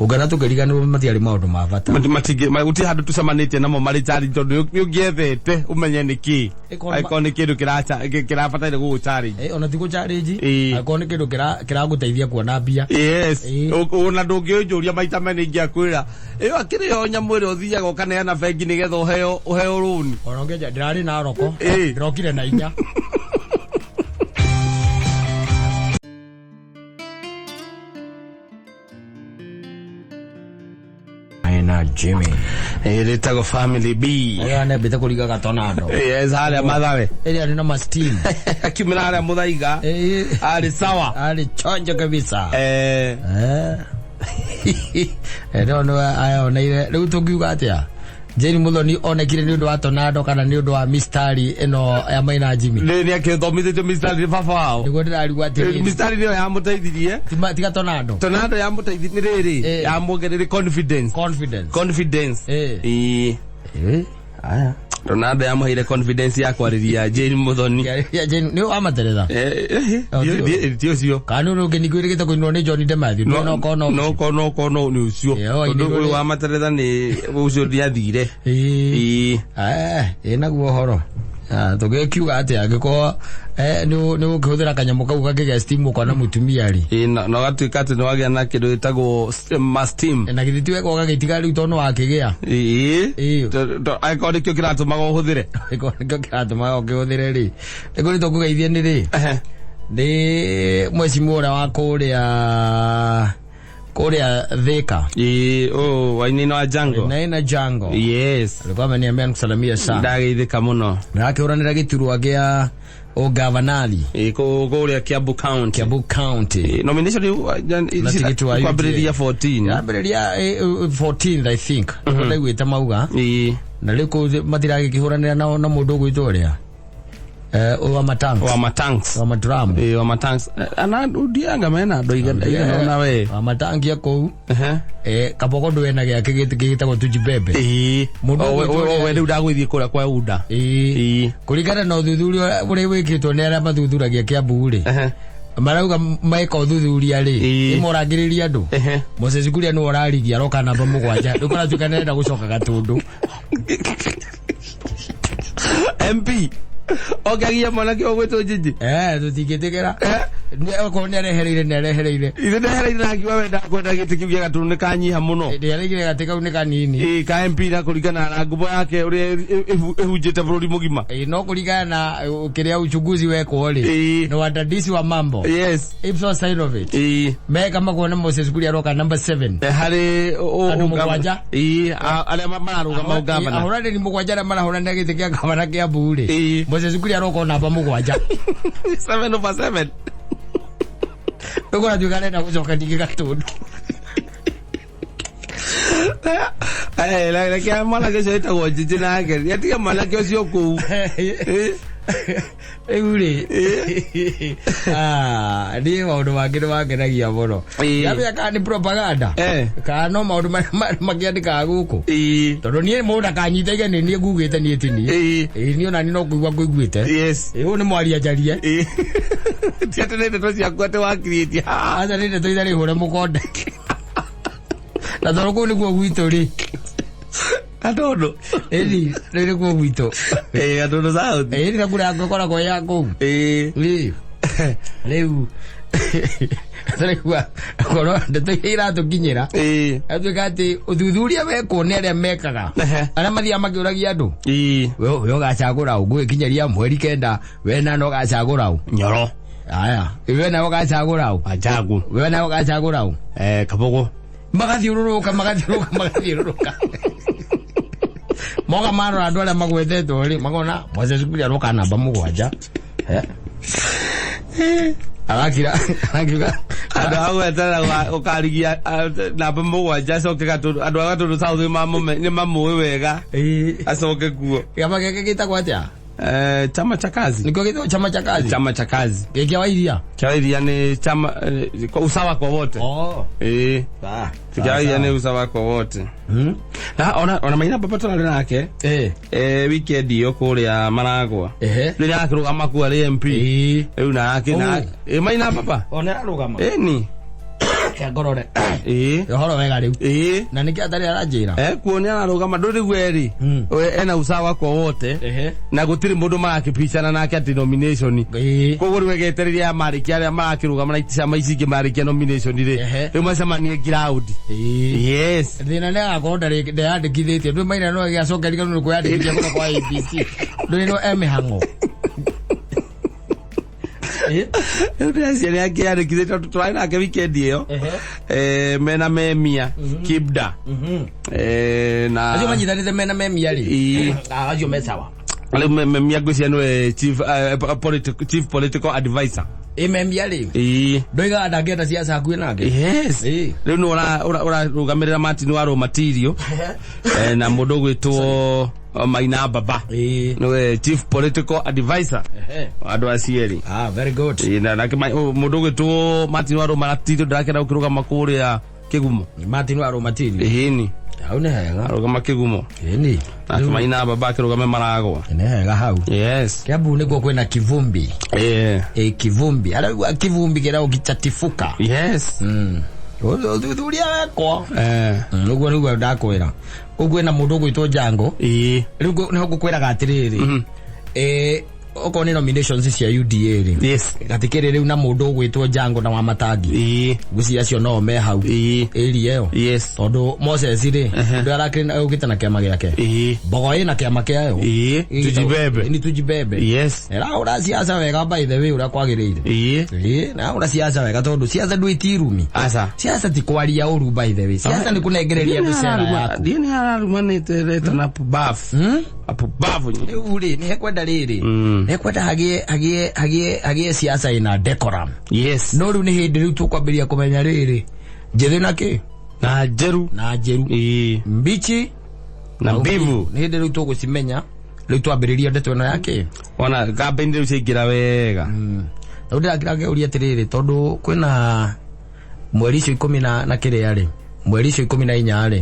ũngĩona tũkĩriganĩrwo matiarĩ maũndũ ma bata. Matingĩ, gũtirĩ handũ tũcemanĩtie namo marĩ challenge tondũ nĩ ũngĩethete ũmenye nĩ kĩ. Ĩkorwo Angĩkorwo nĩ kĩndũ kĩrabataire gũgũ challenge. Ona ti gũ challenge, angĩkorwo nĩ kĩndũ kĩragũteithia kuona mbia. Ona ndũngĩnjũria maita merĩ ingĩakwĩra, ĩyo akĩrĩ yo nyamũ ĩrĩa ũthiaga ũkaneana bengi nĩgetha ũheo rũni. Ona ũngĩnja, ndĩrarĩ na roko, ndĩrokire na inya. Na Jimmy. Rĩtagwo Family B. Ĩyo nĩ mbĩte kũringa gatonado. Yes, harĩa Mathare. Ĩrĩa arĩ na ma steam. Akiumĩra harĩa Mũthaiga. Arĩ sawa. Arĩ chonjo kabisa. No, no, aya oneire. Rĩu tũngiuga atĩa? Jane Muthoni onekire nĩ ũndũ wa tornado kana nĩ ũndũ wa mistari ĩno ya Maina Jimmy? Nĩ akĩthomithĩtio mistari nĩ baba wao. Nĩguo ndĩrarigwo atĩrĩrĩ. Mistari nĩyo yamũteithirie. Tiga tornado. Tornado yamũteithirie nĩ rĩrĩ, yamwongereire confidence. Confidence. Confidence. Aya. Tornado yamũheire confidence ya kwarĩria Jane Muthoni. Ya Jane, nĩ wamaterera? Oh, Ti ũcio. Kana nĩ ũngĩ ningĩ wĩrĩgĩte kũinwo nĩ John Demathew? No, No, no, no. no, no, no, no, nĩ ũcio. Oh, Tondũ inĩrwo ũyũ nĩ- wa materera nĩ ũcio ndiathire. Naguo ũhoro. Tũgĩkiuga atĩa angĩkorwo, nĩ ũkĩhũthĩra kanyamũ kau gakĩgĩa steam ũkona mũtumia rĩ? Na ũgatuĩka atĩ nĩ wagĩa na kĩndũ gĩtagwo ma steam. Na githĩ ti wega ũgagĩtiga rĩu tondũ nĩ wakĩgĩa? Angĩkorwo nĩkĩo kĩratũmaga ũhũthĩre. Angĩkorwo nĩkĩo kĩratũmaga ũkĩhũthĩre rĩ. Nĩkũrĩ tũkũgeithia nĩ rĩ? Nĩ mwecimu ũrĩa wa kũrĩa Thika. Ĩĩ, oh, Wainaina wa Jango. Naina Jango. Yes. Alikuwa ameniambia nikusalimia sana. Ndageithĩka mũno. Na akĩhũranĩra gĩturwa gĩa ũgavanari. Ĩĩ, kũrĩa Kiambu County. Kiambu County. Ĩĩ, nomination rĩu Na tigiti wa kwambĩrĩria 14. Yambĩrĩria 14th, I think. Ndaiguĩte mauga. Ĩĩ. Na rĩu kũu matiragĩkĩhũranĩra na mũndũ ũgwĩtwo ũrĩa wa matanks. Wa matanks. Wa madramu. Ĩĩ, wa matanks. Ana ndianga mena andũ aigana ona we. Wa matanki kũu. Ehe. Kaboko ndwena gĩake gĩtagwo Tujibebe. Ĩĩ. Mũndũ O, ũgwĩtwo ũrĩa- we rĩu ndagũithiĩ kũrĩa kwa UDA. Ĩĩ. Ĩĩ. Kũringana na ũthuthuria ũrĩa wĩkĩtwo nĩ arĩa mathuthuragia Kiambu rĩ, Ehe. marauga meka ũthuthuria rĩ, Ĩĩ. nĩmorangĩrĩria andũ. Ehe. Moses Kuria nĩwe ũrarigia, aroka namba 7, rĩu kũratuĩka nĩarenda gũcoka Gatũndũ. MP okagia mwanake ũgwĩtwo Njinji. Tũtingĩtĩkĩra. Okorwo nĩarehereire, nĩarehereire. Ithe ndehereire na akiuga we ndakwenda gĩtĩ kĩu gĩa Gatũndũ nĩ kanyiha mũno. Nĩaregire gatĩ kau nĩ kanini. Ĩĩ, ka MP na kũringana na ngumo yake ũrĩa ĩhunjĩte bũrũri mũgima. Ĩĩ, no kũringana na kĩrĩa uchunguzi wekwo rĩ, Ĩĩ. na wadadisi wa mambo. Yes. Ipsos side of it. Ĩĩ. Meka makuona Moses Kuria aroka number 7. Harĩ Andũ mũgwanja. Ĩĩ, arĩa mararũgama ũgavana. Ahũranĩri 7 arĩa marahũranĩra gĩtĩ kĩa gavana Kiambu rĩ. Ĩĩ. Moses Kuria aroka namba 7. 7 over 7. Rĩu kũratuĩka arenda gũcoka ningĩ Gatũndũ. Reke mwanake ũcio wĩtagwo Njinji nake atiga mwanake ũcio kũu. Rĩu rĩ, niĩ maũndũ mangĩ nĩ mangenagia mũno. Ĩĩ. Ndamenya kana nĩ propaganda kana no maũndũ marĩa makĩandĩkaga gũkũ. Ĩĩ. Tondũ niĩ mũndũ ndakanyite ige nĩ niĩ ngugĩte niĩ ti niĩ. Ĩĩ. Ĩĩ, niĩ ona niĩ no kũigua ngũiguĩte. Yes. Ĩĩ, ũyũ nĩ mwaria njarie. Ĩĩ. Ti atĩ nĩ ndeto ciaku atĩ wakiritie. Aca nĩ ndeto itharĩ hũre mũkonde. Na tondũ kũu nĩkuo gwitũ rĩ. Gatũndũ. Ĩni, rĩu nĩkuo gwitũ. Ĩĩ, Gatũndũ South. Ĩĩ, na kura yakwa ĩkoragwo ya kũu. Ĩĩ. Ĩĩ. Rĩu tũraigua korwo ndeto iria iratũkinyĩra. Ĩĩ. Atuĩka atĩ ũthuthuria wekwo nĩ arĩa mekaga. Ehe. Arĩa mathiaga makĩũragia andũ. Ĩĩ. We ũgacagũra ũ, ngũgĩkinyĩria mweri 9, we na no ũgacagũra ũ. Nyoro. Aya, we nawe ũgacagũra ũ. Wanjagu. We nawe ũgacagũra ũ. Kabogo. Magathiũrũrũka, magathiũrũrũka, magathiũrũrũka. Moka marora andũ arĩa magwetetwo rĩ, makona Moses Kuria aroka namba 7. Arakira, arakiuga. Andũ a gweterera ũkarigia namba 7 acoke Gatũndũ, andũ a Gatũndũ South nĩ mamũĩ wega. Ĩĩ. Acoke kuo. Kĩama gĩake gĩtagwo atĩa? Chama cha kazi. Nĩkĩo gĩtagwo chama cha kazi? Chama cha kazi. Gĩkĩ wa iria? Kĩa wa iria nĩ chama, usawa kwa wote. Oh. Ĩĩ. Kĩa wa iria nĩ usawa kwa wote. Na ona Maina Baba tũrarĩ nake. Ĩĩ. Weekend ĩyo kũrĩa Maragwa. Ehe. Rĩrĩa akĩrũgama kuo arĩ MP. Ĩĩ. Rĩu na akĩ na Oh. Ĩĩ, Maina Baba. Ona ararũgama. Ĩni. Reke ngorore. Ĩĩ. Ũhoro wega rĩu. Ĩĩ. Na nĩkĩ atarĩ aranjĩra? Kuo nĩ ararũgama, ndũrĩ guo erĩ. We ena usawa kwa wote. Ehe. Na gũtirĩ mũndũ marakĩpicana nake atĩ nomination. Ĩĩ. Koguo rĩu egetereire aya marĩkia arĩa marakĩrũgama na ciama ici ingĩ marĩkia nomination rĩ. Ehe. Rĩu macemanie ground. Ĩĩ. Yes. Thĩna nĩ agakorwo ndeyandĩkithĩtie. Ndũĩ Maina no agĩacokeria nĩ kwĩyandĩkithia kũrĩa kwa ABC. Ndũĩ no e mĩhang'o. Ĩĩ. Rĩu ndĩreciria nĩ akĩyandĩkithĩtie tondũ tũrarĩ nake weekend ĩyo. Ehe. Mena memia Kibda. Na Acio manyitanĩte mena memia rĩ. Ĩĩ. Acio me sawa. Rĩu memia ngwĩciria nĩwe chief political advisor. Ĩ memia rĩ. Ĩĩ. Ndoigaga ndangĩenda ciaca hakuhĩ nake. Yes. Ĩĩ. Rĩu nĩ ũrarũgamĩrĩra Martin wa Rũmatirio. Na mũndũ ũgwĩtwo Maina Baba. Ĩĩ. Nĩwe chief political advisor. Ehe. Andũ acio erĩ. Very good. Ĩĩ, na nake mũndũ ũgwĩtwo Martin wa Rũmatirio ndarakĩenda gũkĩrũgama kũrĩa Kĩgumo. Martin wa Rũmatirio. Ĩhĩni. Hau nĩ hega. Arũgama Kĩgumo. Ĩni. Nake Maina Baba akĩrũgame Maragwa. Nĩ hega hau. Yes. Kiambu nĩkuo kwĩna kivumbi. Ĩĩ. Ĩ kivumbi. Araigua kivumbi kĩrĩa ũgĩchatifuka. Yes. Ũthuthuria wekwo. Ũguo nĩguo ndakwĩra. Kũu kwĩna mũndũ ũgwĩtwo Jango. Ĩĩ. Rĩu nĩho ngũkwĩraga atĩrĩrĩ. Okorwo nĩ nominations cia UDA rĩ, gatikĩrĩ rĩu na mũndũ ũgwĩtwo Jango na Wamatangi. Ngwĩciria acio no me hau area ĩyo, tondũ Moses rĩ, ũndũ arakĩrĩ ũkĩte na kĩama gĩake. Mbogo ĩna kĩama kĩayo. Tujibebe. Ni Tujibebe. Ĩrahũra siasa wega, by the way, ũrĩa kwagĩrĩire. Ĩĩ, nahũra siasa wega, tondũ siasa ndwĩtirumi. Aca. Siasa ti kwaria ũru, by the way. Siasa nĩ kũnengereria andũ cera yaku. Ndiĩ nĩ ararumanĩte reta na pubafu apubafu. Rĩu rĩ, nĩ hekwenda rĩrĩ, nĩ hekwenda hagĩe siasa ĩna decorum. No rĩu nĩ hĩndĩ rĩu tũkwambĩrĩria kũmenya rĩrĩ, njĩthĩ na kĩ Na njeru. Na njeru. Mbichi Na mbivu. Nĩ hĩndĩ rĩu tũgũcimenya, rĩu twambĩrĩria ndeto ĩno ya kĩ. Ona campaign rĩu ciaingĩra wega. Rĩu ndĩrakĩũria atĩrĩrĩ, tondũ kwĩna mweri icio 10 na kĩrĩa rĩ, mweri icio 14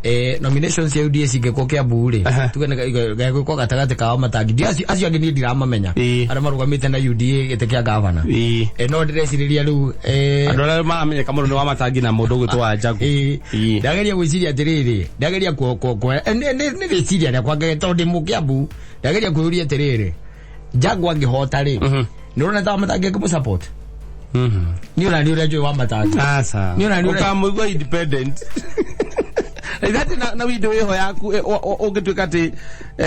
rĩ, nominations cia UDA cingĩkwo Kiambu rĩ, tuge nĩ gegwĩkwo gatagatĩ kao Matangi. Ndi acio angĩ niĩ ndiramamenya, arĩa marũgamĩte na UDA gĩtĩ kĩa gavana. No ndĩrecirĩria rĩu Andũ arĩa maramenyeka mũno nĩ wa Matangi na mũndũ ũgwĩtwo wa Njagu. Ndageria gwĩciria atĩrĩrĩ, ndageria nĩ rĩciria rĩakwa tondũ ndĩ mũkĩambu, ndageria kwĩyũria atĩrĩrĩ, Jagu angĩhota rĩ, nĩ ũrona ta Wamatangi angĩmũ-support? Nĩ ũra nĩ ũrĩa njũĩ Wamatangi. Aca. Nĩ ũra nĩ ũrĩa Ũkamũigua independent. Ithati na window ĩho yaku, ũngĩtuĩka atĩ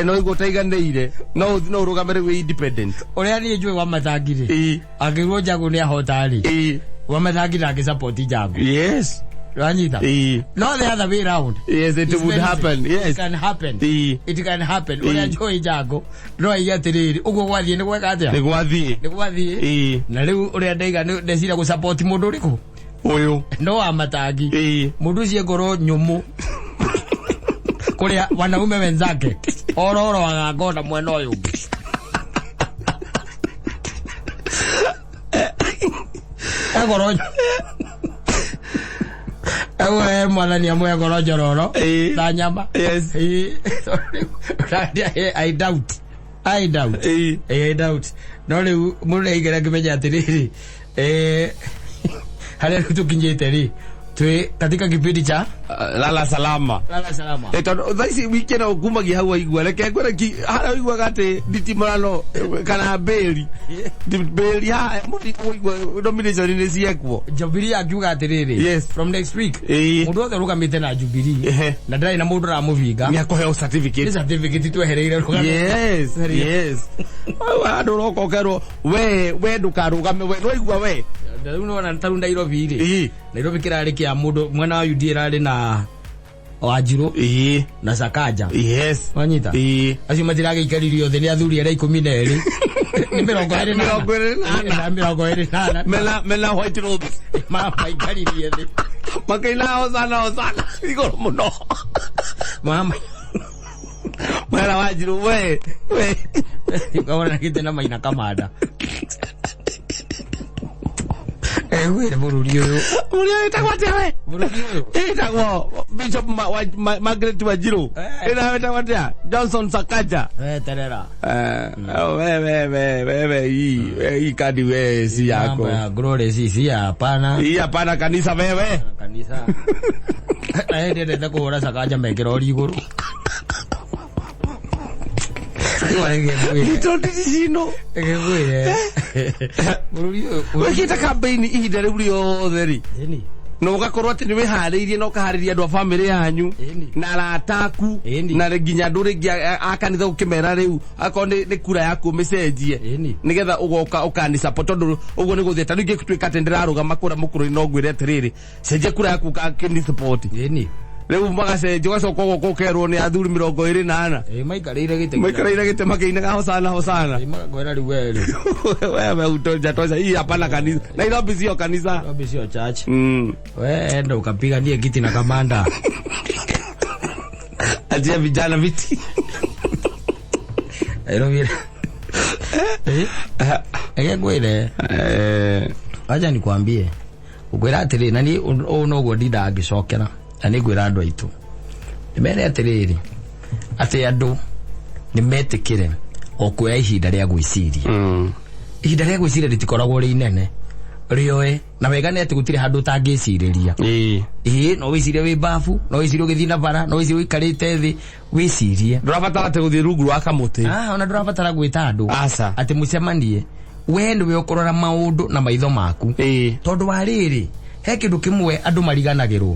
no igua ũtaiganĩire, no ũrũgame rĩu wĩ independent. Ũrĩa niĩ njũĩ Wamatangi rĩ, angĩrwo Jagu nĩ ahota rĩ, Wamatangi ndangĩ-support Jagu. Wanyita? No the other way round. Yes, it It's would very happen. easy. Yes. It can happen. It can happen. Ũrĩa njũĩ Jagu no aige atĩrĩrĩ, ũguo gwathiĩ nĩ gweka atĩa? Nĩ gwathiĩ. Nĩ gwathiĩ. Na rĩu ũrĩa ndaiga nĩ ndeciria gũ-support mũndũ ũrĩkũ? Ũyũ. No Wamatangi. Mũndũ ũcio ngoro nyũmũ kũrĩa wanaume wenzake ororoaga ngona mwena ũyũ ũngĩ. Egoro ewe mwathani amwe ngoro njororo ta nyama. I doubt. I doubt. No rĩu mũndũ nĩaigera ngĩmenya atĩrĩrĩ, harĩa rĩu tũkinyĩte rĩ, twĩ katika kipindi cha Lala salama. Lala salama. Tondũ thaa ici wiki ĩno kumagia hau waigua, reke ngwĩre harĩa ũiguaga atĩ nditimũrano kana mbĩri mbĩri haha mũtigũigua nomination nĩ ciekwo. Jubilee akiuga atĩrĩrĩ, from next week, mũndũ wothe ũrũgamĩte na Jubilee na ndarĩ na mũndũ ũramũbinga, nĩ akũheo nĩ certificate. Certificate twehereire rũgano. Yes, hau handũ ũroka ũkerwo we ndũkarũgame, we nĩwaigua we. Rĩu nĩwona tarĩu Nairobi rĩ, Nairobi kĩrarĩ kĩa mũndũ mwena wa UDA ĩrarĩ na Wanjirũ na Sakaja. Wanyita? Acio matiragĩikaririo thĩ nĩ athuri arĩa 12, nĩ 24. 24. Na 24. Mena white robes. Mamaikaririe thĩ. Makaina hosana hosana igũrũ mũno. Mama Mwena Wanjirũ we. Ukabona gĩte na Maina Kamanda. Egwĩre bũrũri ũyũ. Mũrĩa wĩtagwo atĩa we? Bũrũri ũyũ. Ĩtagwo Bishop Margaret Wanjiru. Ĩna wĩtagwo atĩa Johnson Sakaja. Weterera. We we we wewe, hii kadi we si yako. Mambo ya glory si hapana. Hii hapana kanisa wewe. Kanisa na hĩndĩ endete kũhũra Sakaja mekĩra ori igũrũ. Itondicino. Ngwĩre bũrũri ũyũ. Wĩkĩte campaign ihinda rĩu rĩothe rĩ, na ũgakorwo atĩ nĩ wĩharĩirie na ũkaharĩria andũ a bamĩrĩ yanyu na arata aku na nginya andũ rĩngĩ a kanitha, ũkĩmera rĩu akorwo nĩ kura yaku ũmĩcenjie nĩgetha ũgoka ũkani support, tondũ ũguo nĩ gũthiĩ. Ta rĩu ingĩtuĩka atĩ ndĩrarũgama kũrĩa mũkũrũ-inĩ, no ngwĩre atĩrĩrĩ, cenjia kura yaku ũkakĩni support. Rĩu magacenjia, ũgacoka ũgoka ũkerwo nĩ athuri 24. Ĩ, maikarĩire gĩtĩ. Maikarĩire gĩtĩ makĩinaga hosana hosana. Ĩ, magakwĩra rĩu we rĩ. Wewe utoja tosha, hii hapana kanisa, Nairobi sio kanisa. Nairobi sio church. We enda ukapiganie kiti na kamanda. Achia vijana viti. Nairobi. Eke ngwĩre, acha nikwambie, ngwĩra atĩrĩ, na niĩ ũũ noguo ndindaga ngĩcokera, na nĩ ngwĩra andũ aitũ nĩmere atĩrĩrĩ, atĩ andũ nĩ metĩkĩre o kuoya ihinda rĩa gwĩciria. Ihinda rĩa gwĩciria rĩtikoragwo rĩ inene. Rĩoe na wega nĩ atĩ gũtirĩ handũ ũtangĩcirĩria. Ĩĩ, no wĩcirie wĩ bafu, no wĩcirie ũgĩthiĩ na bara, no wĩcirie ũikarĩte thĩ wĩcirie. Ndũrabatara atĩ gũthiĩ rungu rwa kamũtĩ. Ah, ona ndũrabatara gwĩta andũ Aca. atĩ mũcemanie. We nĩwe ũkũrora maũndũ na maitho maku. Tondũ wa rĩrĩ, he kĩndũ kĩmwe andũ mariganagĩrwo.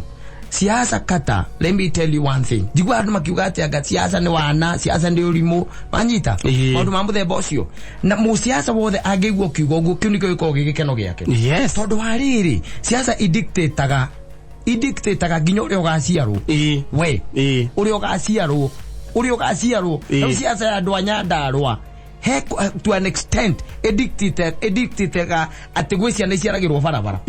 Siasa kata, let me tell you one thing. Njigua andũ makiuga atĩ anga siasa nĩ wana, siasa nĩ ũrimũ, wanyita? Maũndũ ma mũthemba ũcio. Na mũsiasa wothe angĩigua ũkiuga ũguo, kĩu nĩkĩo gĩkoragwo gĩ gĩkeno gĩake. Tondũ wa rĩrĩ, siasa idictataga nginya ũrĩa ũgaciarwo. We, ũrĩa ũgaciarwo, ũrĩa ũgaciarwo. Rĩu siasa ya andũ a Nyandarũa, he to an extent edictataga atĩ gwĩ ciana iciaragĩrwo barabara.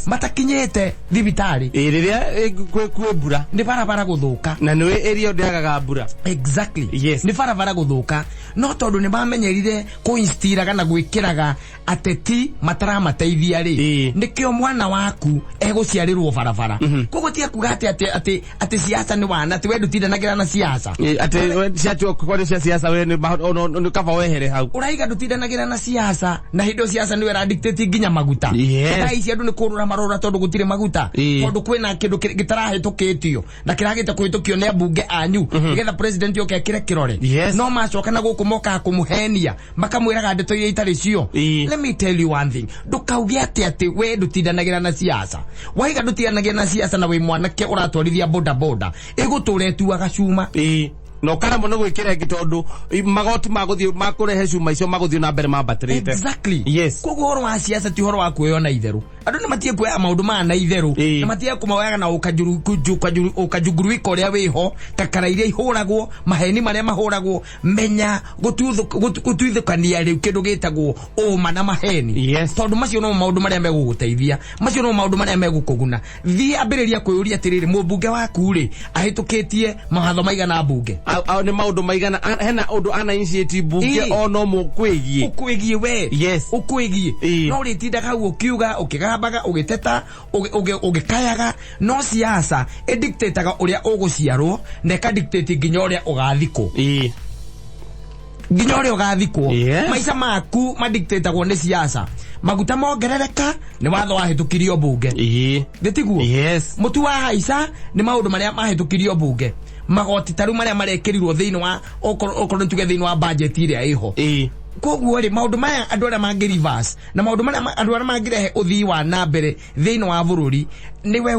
Matakinyĩte thibitarĩ. Rĩrĩa kwĩ mbura. Nĩ barabara gũthũka. Na nĩ area ndĩagaga mbura. Exactly. Nĩ barabara gũthũka. No tondũ nĩ mamenyerire kũinstiraga na gwĩkĩraga ateti mataramateithia rĩ, nĩkĩo mwana waku egũciarĩrwo barabara. Koguo tiga kuga atĩ siasa nĩ wana, atĩ we ndũtindanagĩra na siasa. Atĩ we ciatua kwaria cia siasa we nĩ nĩ kaba wehere hau. Ũraiga ndũtindanagĩra na siasa, na hĩndĩ ĩyo siasa nĩyo ĩradictate nginya maguta. Thaa ici andũ nĩ kũrũra marũra tondũ gũtirĩ maguta. Tondũ kwĩna kĩndũ gĩtarahĩtũkĩtio na kĩragĩte kũhĩtũkio nĩ ambunge anyu, nĩgetha president oke ekĩre kĩrore. No macoka na gũkũ mokaga kũmũhenia, makamwĩraga ndeto iria itarĩ cio. Let me tell you one thing, ndũkauge atĩ we ndũtindanagĩra na siasa. Waiga ndũtindanagĩra na siasa na wĩ mwanake ũratwarithia boda boda, ĩgũtũra ĩtuaga cuma. Na ũkaremwo nĩ gwĩkĩra ĩngĩ tondũ magoti magũthiĩ makũrehe cuma icio magũthiĩ na mbere mambatĩrĩte. Exactly. Koguo ũhoro wa siasa ti ũhoro wa kuoywo na itherũ. Andũ nĩ matige kuoya maũndũ maya na itherũ. Nĩ matige kũmoyaga na ũkanjunguruika ũrĩa wĩho, kakara iria ihũragwo, maheni marĩa mahũragwo. Menya gũtuithũkania rĩu kĩndũ gĩtagwo ũma na maheni. Tondũ macio no maũndũ marĩa megũgũteithia, macio no maũndũ marĩa megũkũguna. Thiĩ ambĩrĩria kwĩyũria atĩrĩrĩ, mũmbunge waku rĩ ahĩtũkĩtie mawatho maigana mbunge? Nĩ maũndũ maigana, hena ũndũ ana initiate mbunge o no mũkwĩgiĩ. Ũkwĩgiĩ we. Ũkwĩgiĩ. No ũrĩtindaga hau ũkiuga, ũkĩgambaga, ũgĩteta, ũgĩkayaga. No siasa ĩdictataga ũrĩa ũgũciarwo na ĩkadictate nginya ũrĩa ũgathikwo. Nginya ũrĩa ũgathikwo. Maica maku madictatagwo nĩ siasa. Maguta mongerereka nĩ watho wahĩtũkirio mbunge. Nĩ tiguo? Mũtu wa haica nĩ maũndũ marĩa mahĩtũkirio mbunge. Magoti ta rĩu marĩa marekĩrirwo thĩinĩ wa, okorwo nĩ tuge thĩinĩ wa budget ĩrĩa ĩho. Koguo rĩ, maũndũ maya andũ arĩa mangĩ reverse, na maũndũ marĩa andũ arĩa mangĩrehe ũthii wa na mbere thĩinĩ wa bũrũri, nĩwe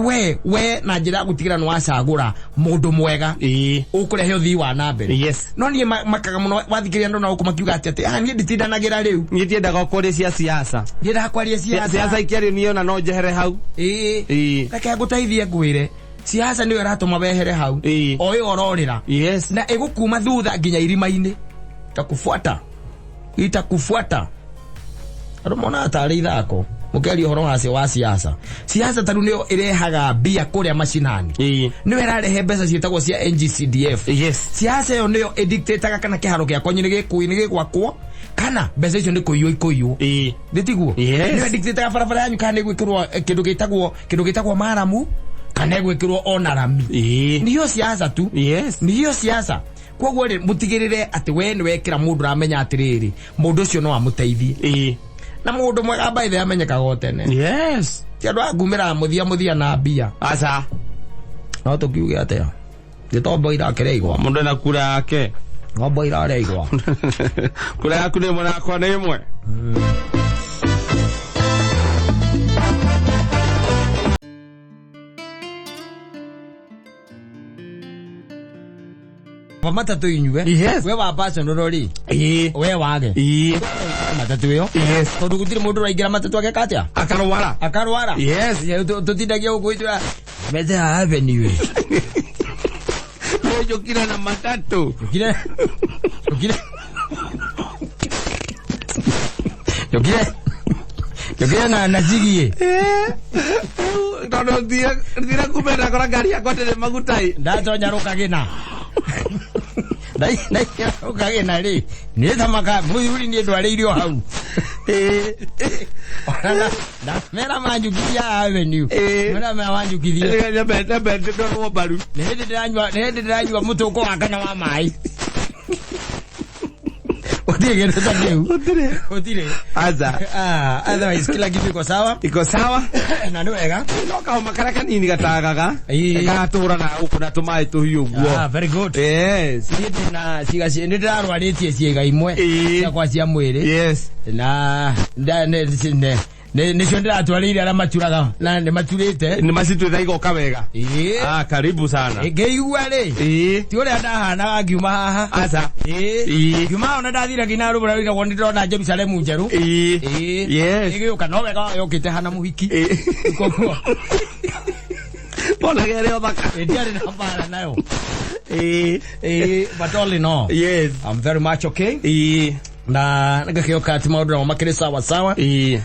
we na njĩra ya gũtigĩra nĩ wacagũra mũndũ mwega. Ũkũrehe ũthii wa na mbere. No niĩ makaga mũno wathikĩrĩria andũ na gũkũ makiuga atĩ, niĩ nditindanagĩra rĩu. Niĩ ndiendaga kwaria cia siasa. Ndiendaga kwaria siasa. Siasa ikĩario niĩ ona no njehere hau. Reke ngũteithie ngwĩre. Siasa nĩyo ĩratũma wehere hau. O ĩyo ũrorĩra. Na ĩgũkuma thutha nginya irima-inĩ. Itakufuata. Itakufuata. Andũ monaga tarĩ ithako. Mũkĩaria ũhoro wa siasa. Siasa ta rĩu nĩyo ĩrehaga mbia kũrĩa macinani. Nĩyo ĩrarehe mbeca ciĩtagwo cia NGCDF. Siasa ĩyo nĩyo ĩdictataga kana kĩharo gĩa kwanyu nĩ gĩgwakwo, kana mbeca icio nĩ kũiywo ikũiywo. Nĩ tiguo? Nĩyo ĩdictataga barabara yanyu kana nĩ gwĩkĩrwo kĩndũ gĩtagwo maramu, kana ĩgwĩkĩrwo ona rami. Nĩyo siasa tu. Nĩyo siasa. Koguo rĩ, mũtigĩrĩre atĩ we nĩ wekĩra mũndũ ũramenya atĩrĩrĩ, mũndũ ũcio no amũteithie. Na mũndũ mwega by the way amenyekaga o tene. Ti andũ a ngumĩra mũthia mũthia na mbia. Aca. No tũkiuge atĩa? Gĩtombo irakĩrĩa igwa. Mũndũ ena kura yake. Ng'ombo irarĩa igwa. Kura yaku nĩ ĩmwe nakwa nĩ ĩmwe. Wa matatũ inyue. We wa personal rĩ. We wage. Matatũ ĩyo. Tondũ gũtirĩ mũndũ ũraingĩra matatũ ageka atĩa? Akarwara. Akarwara. Tũtindagia gũkũ itũra. Mete Avenue. Njũkire na matatũ. Njũkire. Njũkire. Njũkire. Njũkire na jigie. Tondũ thire kumbe ndakora ngari yakwa ndĩrĩ maguta ĩ. Ndatonya rũkagĩna. Ndaingĩra rũkagĩna rĩ. Nĩ thamaka mũthuri niĩ ndwarĩirio hau. Ona ndamera manjukithia Avenue. Mera manjukithia. Nyambe ndorwo mbaru. Nĩ hĩndĩ ndĩranyua, nĩ hĩndĩ ndĩranyua mũtũkũ wa kana wa maĩ. Gũtirĩ kĩndũ ta kĩu. Gũtirĩ. Gũtirĩ. Aca. Ah, otherwise kila kitu iko sawa. Iko sawa. Na nĩ wega. No kahoma karĩa kanini gatagaga. Ĩĩ. Gatũraga gũkũ na tũmaĩ tũhiũ ũguo. Ah, very good. Yes. Niĩ ndĩna ciĩga nĩ ndĩrarwarĩtie ciĩga imwe Ĩĩ. ciakwa cia mwĩrĩ. Yes. Na nĩcio ndĩratwarĩire arĩa maturaga na nĩ maturĩte. Nĩ macituĩte igoka wega. Ĩĩ. Ah, karibu sana. Ngĩigua rĩ, Ĩĩ. ti ũrĩa ndahanaga ngiuma haha. Aca. Ĩĩ. Ĩĩ. Ngiuma haha ona ndathire nginya rũbũra rũiragwo nĩ ndĩrona Jerusalemu njerũ. Ĩĩ. Ĩĩ. Yes. Ĩgĩũka no wega yũkĩte hana mũhiki. Ĩĩ. Koguo Wonaga ĩrĩ o thaka. ndiarĩ na mbara nayo. Ĩĩ. Ĩĩ, but all in all, Yes. I'm very much okay. Ĩĩ. Na ngakĩoka atĩ maũndũ namo makĩrĩ sawa sawa. Ĩĩ.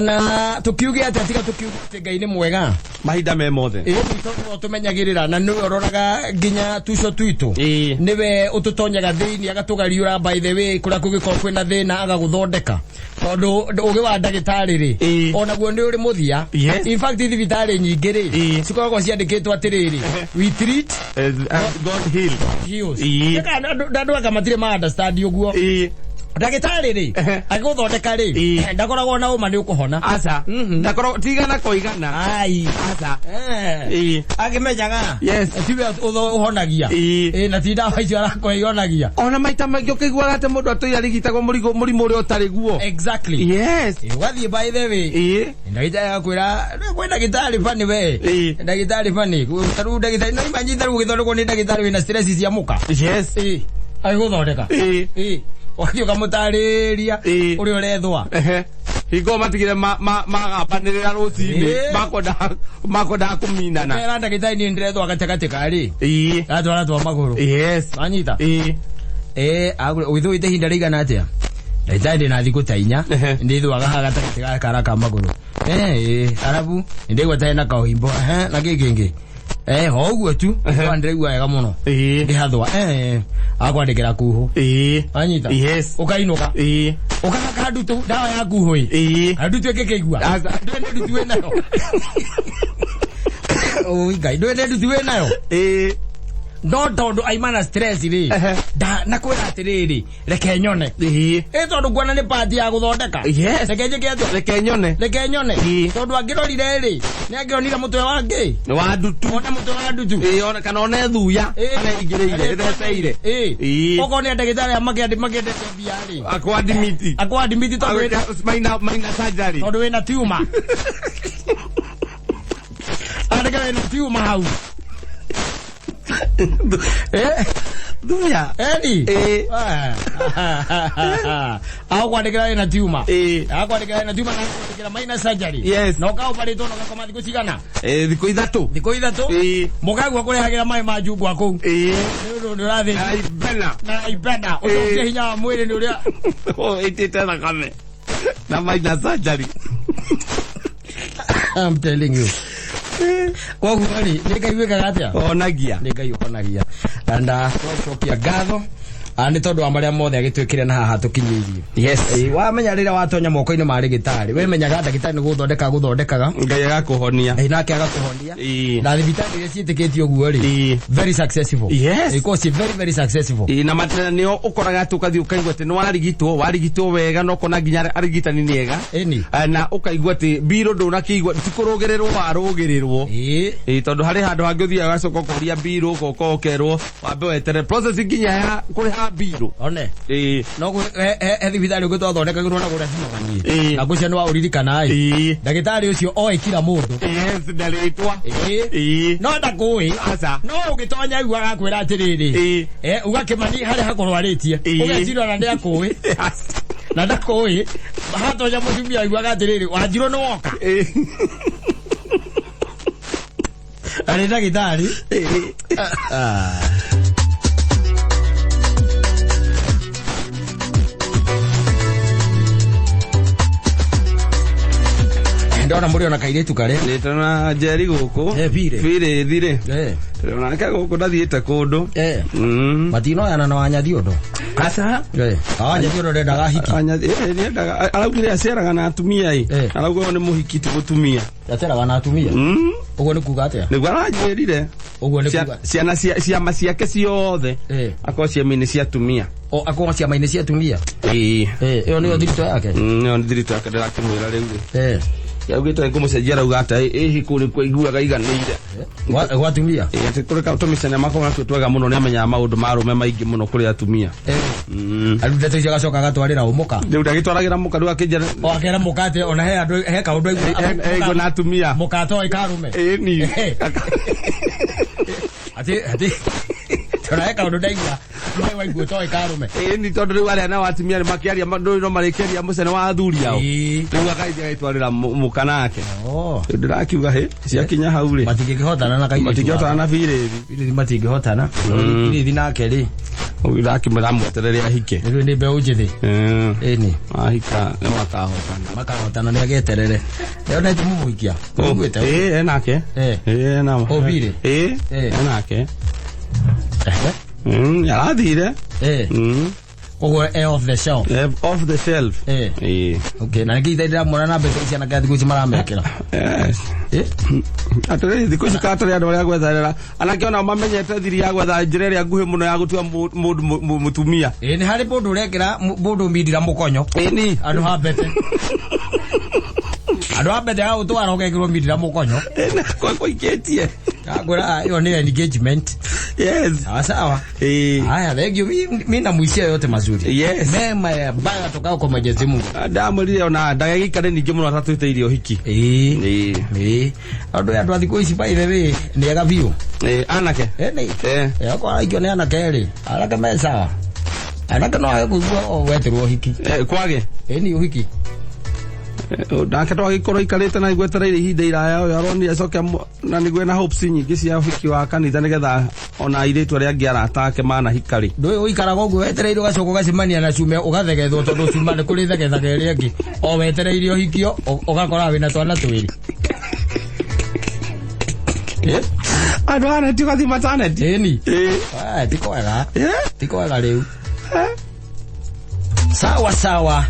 Na tũkiuge atĩa tiga tũkiuge atĩ Ngai nĩ mwega. Mahinda me mothe. Ĩĩ, nĩ tondũ nĩwe ũtũmenyagĩrĩra na nĩwe ũroraga nginya tuco twitũ. Ĩĩ. Nĩwe ũtũtonyaga thĩinĩ agatũgariũra, by the way, kũrĩa kũngĩkorwo kwĩna thĩna agagũthondeka, tondũ ũgĩ wa ndagĩtarĩ rĩ, Ĩĩ. onaguo nĩ ũrĩ mũthia. Yes. In fact, thibitarĩ nyingĩ rĩ, Ĩĩ. cikoragwo ciandĩkĩtwo atĩrĩrĩ, "We treat, God heal." heals. Ĩĩ. Andũ anga matirĩ ma understand ũguo. Ĩĩ. Ndagĩtarĩ rĩ, agĩgũthondeka rĩ, Ĩĩ. ndakoragwo na ũma nĩ ũkũhona. Aca. Ndakorwo tigana koigana. Ai. Aca. Eh. Ĩĩ. Akĩmenyaga Yes. tiwe ũhonagia. Ĩĩ. Ĩĩ, na ti ndawa icio arakũhe ihonagia. Ona maita maingĩ ũkĩiguaga atĩ mũndũ atũire arigitagwo mũrigo mũrimũ ũrĩa ũtarĩ guo. Exactly. Yes. Ĩĩ, ũgathiĩ, by the way, Ĩĩ. ndagĩtarĩ agakwĩra kwĩ ndagĩtarĩ bani we. Ĩĩ. Ndagĩtarĩ bani tarĩu ndagĩtarĩ no imagine tarĩu ũgĩthondekwo nĩ ndagĩtarĩ wĩna stress cia mũka. Yes. Ĩĩ, agĩgũthondeka. Ĩĩ. Ĩĩ, ũgathiĩ ũkamũtarĩria Ĩĩ. ũrĩa ũrethwa. Ehe. Hingo matigire magambanĩrĩra rũcinĩ. Ĩĩ. Makwendaga kũminana. Kera ndagĩtarĩ, niĩ ndĩrethwa gatagatĩ karĩ Ĩĩ. gatwara twa magũrũ. Yes. Wanyita? Ĩĩ. Eh, ũgĩthũĩte ihinda rĩigana atĩa? Ndagĩtarĩ, ndĩna thikũ ta 4. Ndĩthwaga haha gatagatĩ ga kara ka magũrũ. Eh, arabu nĩndaigua tarĩ na kaũhimbo. Ehe, na kĩ kĩngĩ? Eh, ho ũguo tu. Kwa ndĩraigua wega mũno. Ĩĩ. Ngĩhathwa. Eh, akwandĩkĩra kuhũ. Ĩĩ. Wanyita? Yes. Ũkainũka. Ĩĩ. Ũkahaka ndutu ndawa ya kuhũ ĩ. Ĩĩ. Ndutu ĩngĩkĩigua. Aca. Ndwene ndutu wĩ nayo. Oi Ngai, ndwene ndutu wĩ nayo. Ĩĩ. No tondũ aima na stress rĩ, na kwĩra atĩrĩrĩ, reke nyone. Ĩĩ. Ĩ, tondũ nguona nĩ part ya gũthondeka. Yes. Reke njĩke atĩa? Reke nyone. Reke nyone. Ĩĩ. Tondũ angĩrorire rĩ, nĩ angĩonire mũtwe wa ngĩ. Nĩ wa ndutu. One mũtwe wa ndutu. Ĩĩ, ona kana one thuya. Ĩĩ. Harĩa ingĩrĩire ĩtheceire. Ĩĩ. Ĩĩ. Okorwo nĩ ndagĩtarĩ arĩa makĩendete mbia rĩ, Akwadimiti. akwadimiti tondũ Minor surgery. tondũ wĩna tumor. Andĩka wĩna tumor hau. Eh? Thuya. Eni? Ĩĩ. Akwandĩkĩra wĩna tumor. Ĩĩ. Akwandĩkĩra wĩna tumor na akwandĩkĩra minor surgery. Yes. Na ũkaoparĩtwo na ũgakoma thikũ cigana? Ĩĩ, thikũ 3. Thikũ 3. Ĩĩ. Mũkagua kũrehagĩra maĩ ma njungwa kũu. Ĩĩ. Nĩ ũndũ nĩ ũrathĩnjwo. Aibena. Na ipenda ũcokie hinya wa mwĩrĩ nĩ ũrĩa Ĩtĩte thakame. Na minor surgery. I'm telling you. Koguo rĩ, nĩ Ngai wĩkaga atĩa? Onagia. Nĩ Ngai ũhonagia. And twacokia ngatho nĩ tondũ wa marĩa mothe agĩtwĩkire na haha tũkinyĩirie. Yes. Ĩĩ, wamenya rĩrĩa watonya moko-inĩ ma rĩgĩtarĩ, wĩmenyaga ndagĩtarĩ nĩ gũthondeka gũthondekaga. Ngai agakũhonia. Ĩĩ, nake agakũhonia. Ĩĩ. Na thibitarĩ iria ciĩtĩkĩtie ũguo rĩ, Ĩĩ. very successful. Yes. Ĩĩ, korwo ciĩ very very successful. Ĩĩ, na matena nĩo ũkoraga atĩ ũkathiĩ ũkaigua atĩ nĩ warigitwo wega na ũkona nginya arigitani nĩ ega. Ĩni. Na ũkaigua atĩ mbirũ ndũnakĩigua ti kũrũgĩrĩrwo warũgĩrĩrwo. Ĩĩ. Ĩĩ, tondũ harĩ handũ hangĩ ũthiaga ũgacoka ũkoria mbirũ, ũgoka ũkerwo wambe weterere process nginya ya kũrĩha mbirũ. One. Ĩĩ. No he thibitarĩ ũngĩ twathondekagĩrwo na kũrĩa Cimaganie. Ĩĩ. Na ngũcio nĩ wa ũririkana ĩ. Ĩĩ. Ndagĩtarĩ ũcio oĩ kila mũndũ. Yes, na rĩtwa. Ĩĩ. Ĩĩ. No ndakũĩ. Aca. No ũgĩtonya rĩu agakwĩra atĩrĩrĩ. Ĩĩ. Eh, ũgakĩmani harĩa hakũrwarĩtie. Ĩĩ. Ũgeciria ona nĩ akũĩ. Na ndakũĩ. Hatonya mũtumia aiguaga atĩrĩrĩ, wanjirũ nĩ woka. Ĩĩ. Arĩ ndagĩtarĩ. Ĩĩ. Ah. Ndona mũrĩ ona kairĩtu karĩa. Nĩ tũrona Njeri gũkũ. Eh, Bire. Bire thire. Eh. Tũrona nake gũkũ ndathiĩte kũndũ. Eh. Mm. Matinoyana na Wanyathi ũndũ. Aca. Eh. Wanyathi ũndũ ndendaga hiki. Nĩendaga araugire aceraga na atumia ĩ. Eh. Arauga ũyũ nĩ mũhiki ti mũtumia. Aceraga na atumia. Mm. Ũguo nĩ kuga atĩa? Nĩguo aranjĩrire. Ũguo nĩ kuga. Ciana ciama ciake ciothe. Eh. Akorwo ciama-inĩ cia atumia. O akorwo ciama-inĩ cia atumia. Ĩĩ. Eh, ĩyo nĩyo thiritũ yake. Nĩyo thiritũ yake ndĩrakĩmwĩra rĩu rĩ. Eh. Yaugĩte ngũmũcenjia arauga atĩ ĩhi kũu nĩkuo aiguaga iganĩire. Gwa atumia. Ĩĩ, atĩ kũrĩ tũmĩcene makoragwo natuo twega mũno nĩamenyaga maũndũ ma arũme maingĩ mũno kũrĩ atumia. Eh. Mm. Rĩu ndeto icio agacoka agatwarĩra ũmũka. Rĩu ndagĩtwaragĩra mũka rĩu akĩnjĩra O akera mũka atĩ ona he andũ he kaũndũ aigua. aigua na atumia. Mũka atoĩ karume. Ĩni. Atĩ tona he kaũndũ ndaigua. Nĩ waigua ũtoĩ karume. Ĩni tondũ rĩu arĩa nao atumia nĩ makĩaria ndũĩ no marĩkĩaria mũcene wa athuri ao. Ĩĩ. Rĩu akaithia agĩtwarĩra mũka nake. Oh. Rĩu ndĩrakiuga hĩ ciakinya hau rĩ. Matingĩkĩhotana na kairĩtu. Matingĩhotana na birĩthi. Birĩthi matingĩhotana. Birĩthi nake rĩ. Ũguo ndakĩmwĩra amweterere ahike. Rĩu nĩ mbeũ njĩthĩ. Ĩni. Ahika nĩ makahotana. Makahotana nĩ ageterere. Nĩonete mũmũikia. Ũiguĩte? Ĩĩ enake. Eh. Ĩĩ ena. Oh, Bire? Ĩĩ Eh. enake. Ehe. Arathire. Eh. Koguo e off the shelf. Eh, off the shelf. Eh. Ĩĩ. Okay, na nĩkĩ ndĩramwona na mbeca ici anake a thikũ ici maramekĩra. Yes. Eh? Atĩrĩrĩ thikũ ici katũrĩ andũ arĩa gwetherera anake onao mamenyete thiri ya gwetha njĩra ĩrĩa nguhĩ mũno ya gũtua mũndũ mũtumia. Ĩ nĩ harĩ mũndũ ũrekĩra mũndũ mindira mũkonyo. Ĩni. Andũ ha mbete. Andũ a mbete ya gũtwara ũgekĩrwo mindira mũkonyo. Kũikĩtie. Ngwĩra ĩyo nĩ engagement. Yes. Sawa sawa. Ĩĩ. Haya, thank you. Mi namwishia yote mazuri. Yes. Mema ya baya tokao kwa Mwenyezi Mungu. Ndamwĩrire ona ndagagĩikare ningĩ mũno atatwĩte irio hiki. Ĩĩ. Ĩĩ. Ĩĩ. Andũ andũ a thikũ ici by the way nĩ ega biũ. Ĩĩ anake. Ĩ nĩ. Eh. Eh, okorwo araikio nĩ anake rĩ, anake me sawa. Anake no age kũigua o wetĩrwo ũhiki. Eh, kwage. Ĩ nĩ ũhiki. Nake twagĩkorwo ikarĩte na igwetereire ihinda iraya ũyũ aronire acoke na nĩguo ena hopes nyingĩ cia ũhiki wa kanitha nĩgetha ona airĩtu arĩa angĩ arata ake manahika rĩ. Ndũĩ ũikaraga ũguo wetereire ũgacoka ũgacemania na cume ũgathegethwo tondũ cuma nĩ kũrĩ thegethaga ĩrĩa ĩngĩ. O wetereire ũhikio ũgakora wĩna twana twĩrĩ. Eh? Andũ aya ti ũgathiĩ maternity. Ĩni. Ĩĩ. Ah, ti kwega. Eh? Ti kwega rĩu. Sawa sawa.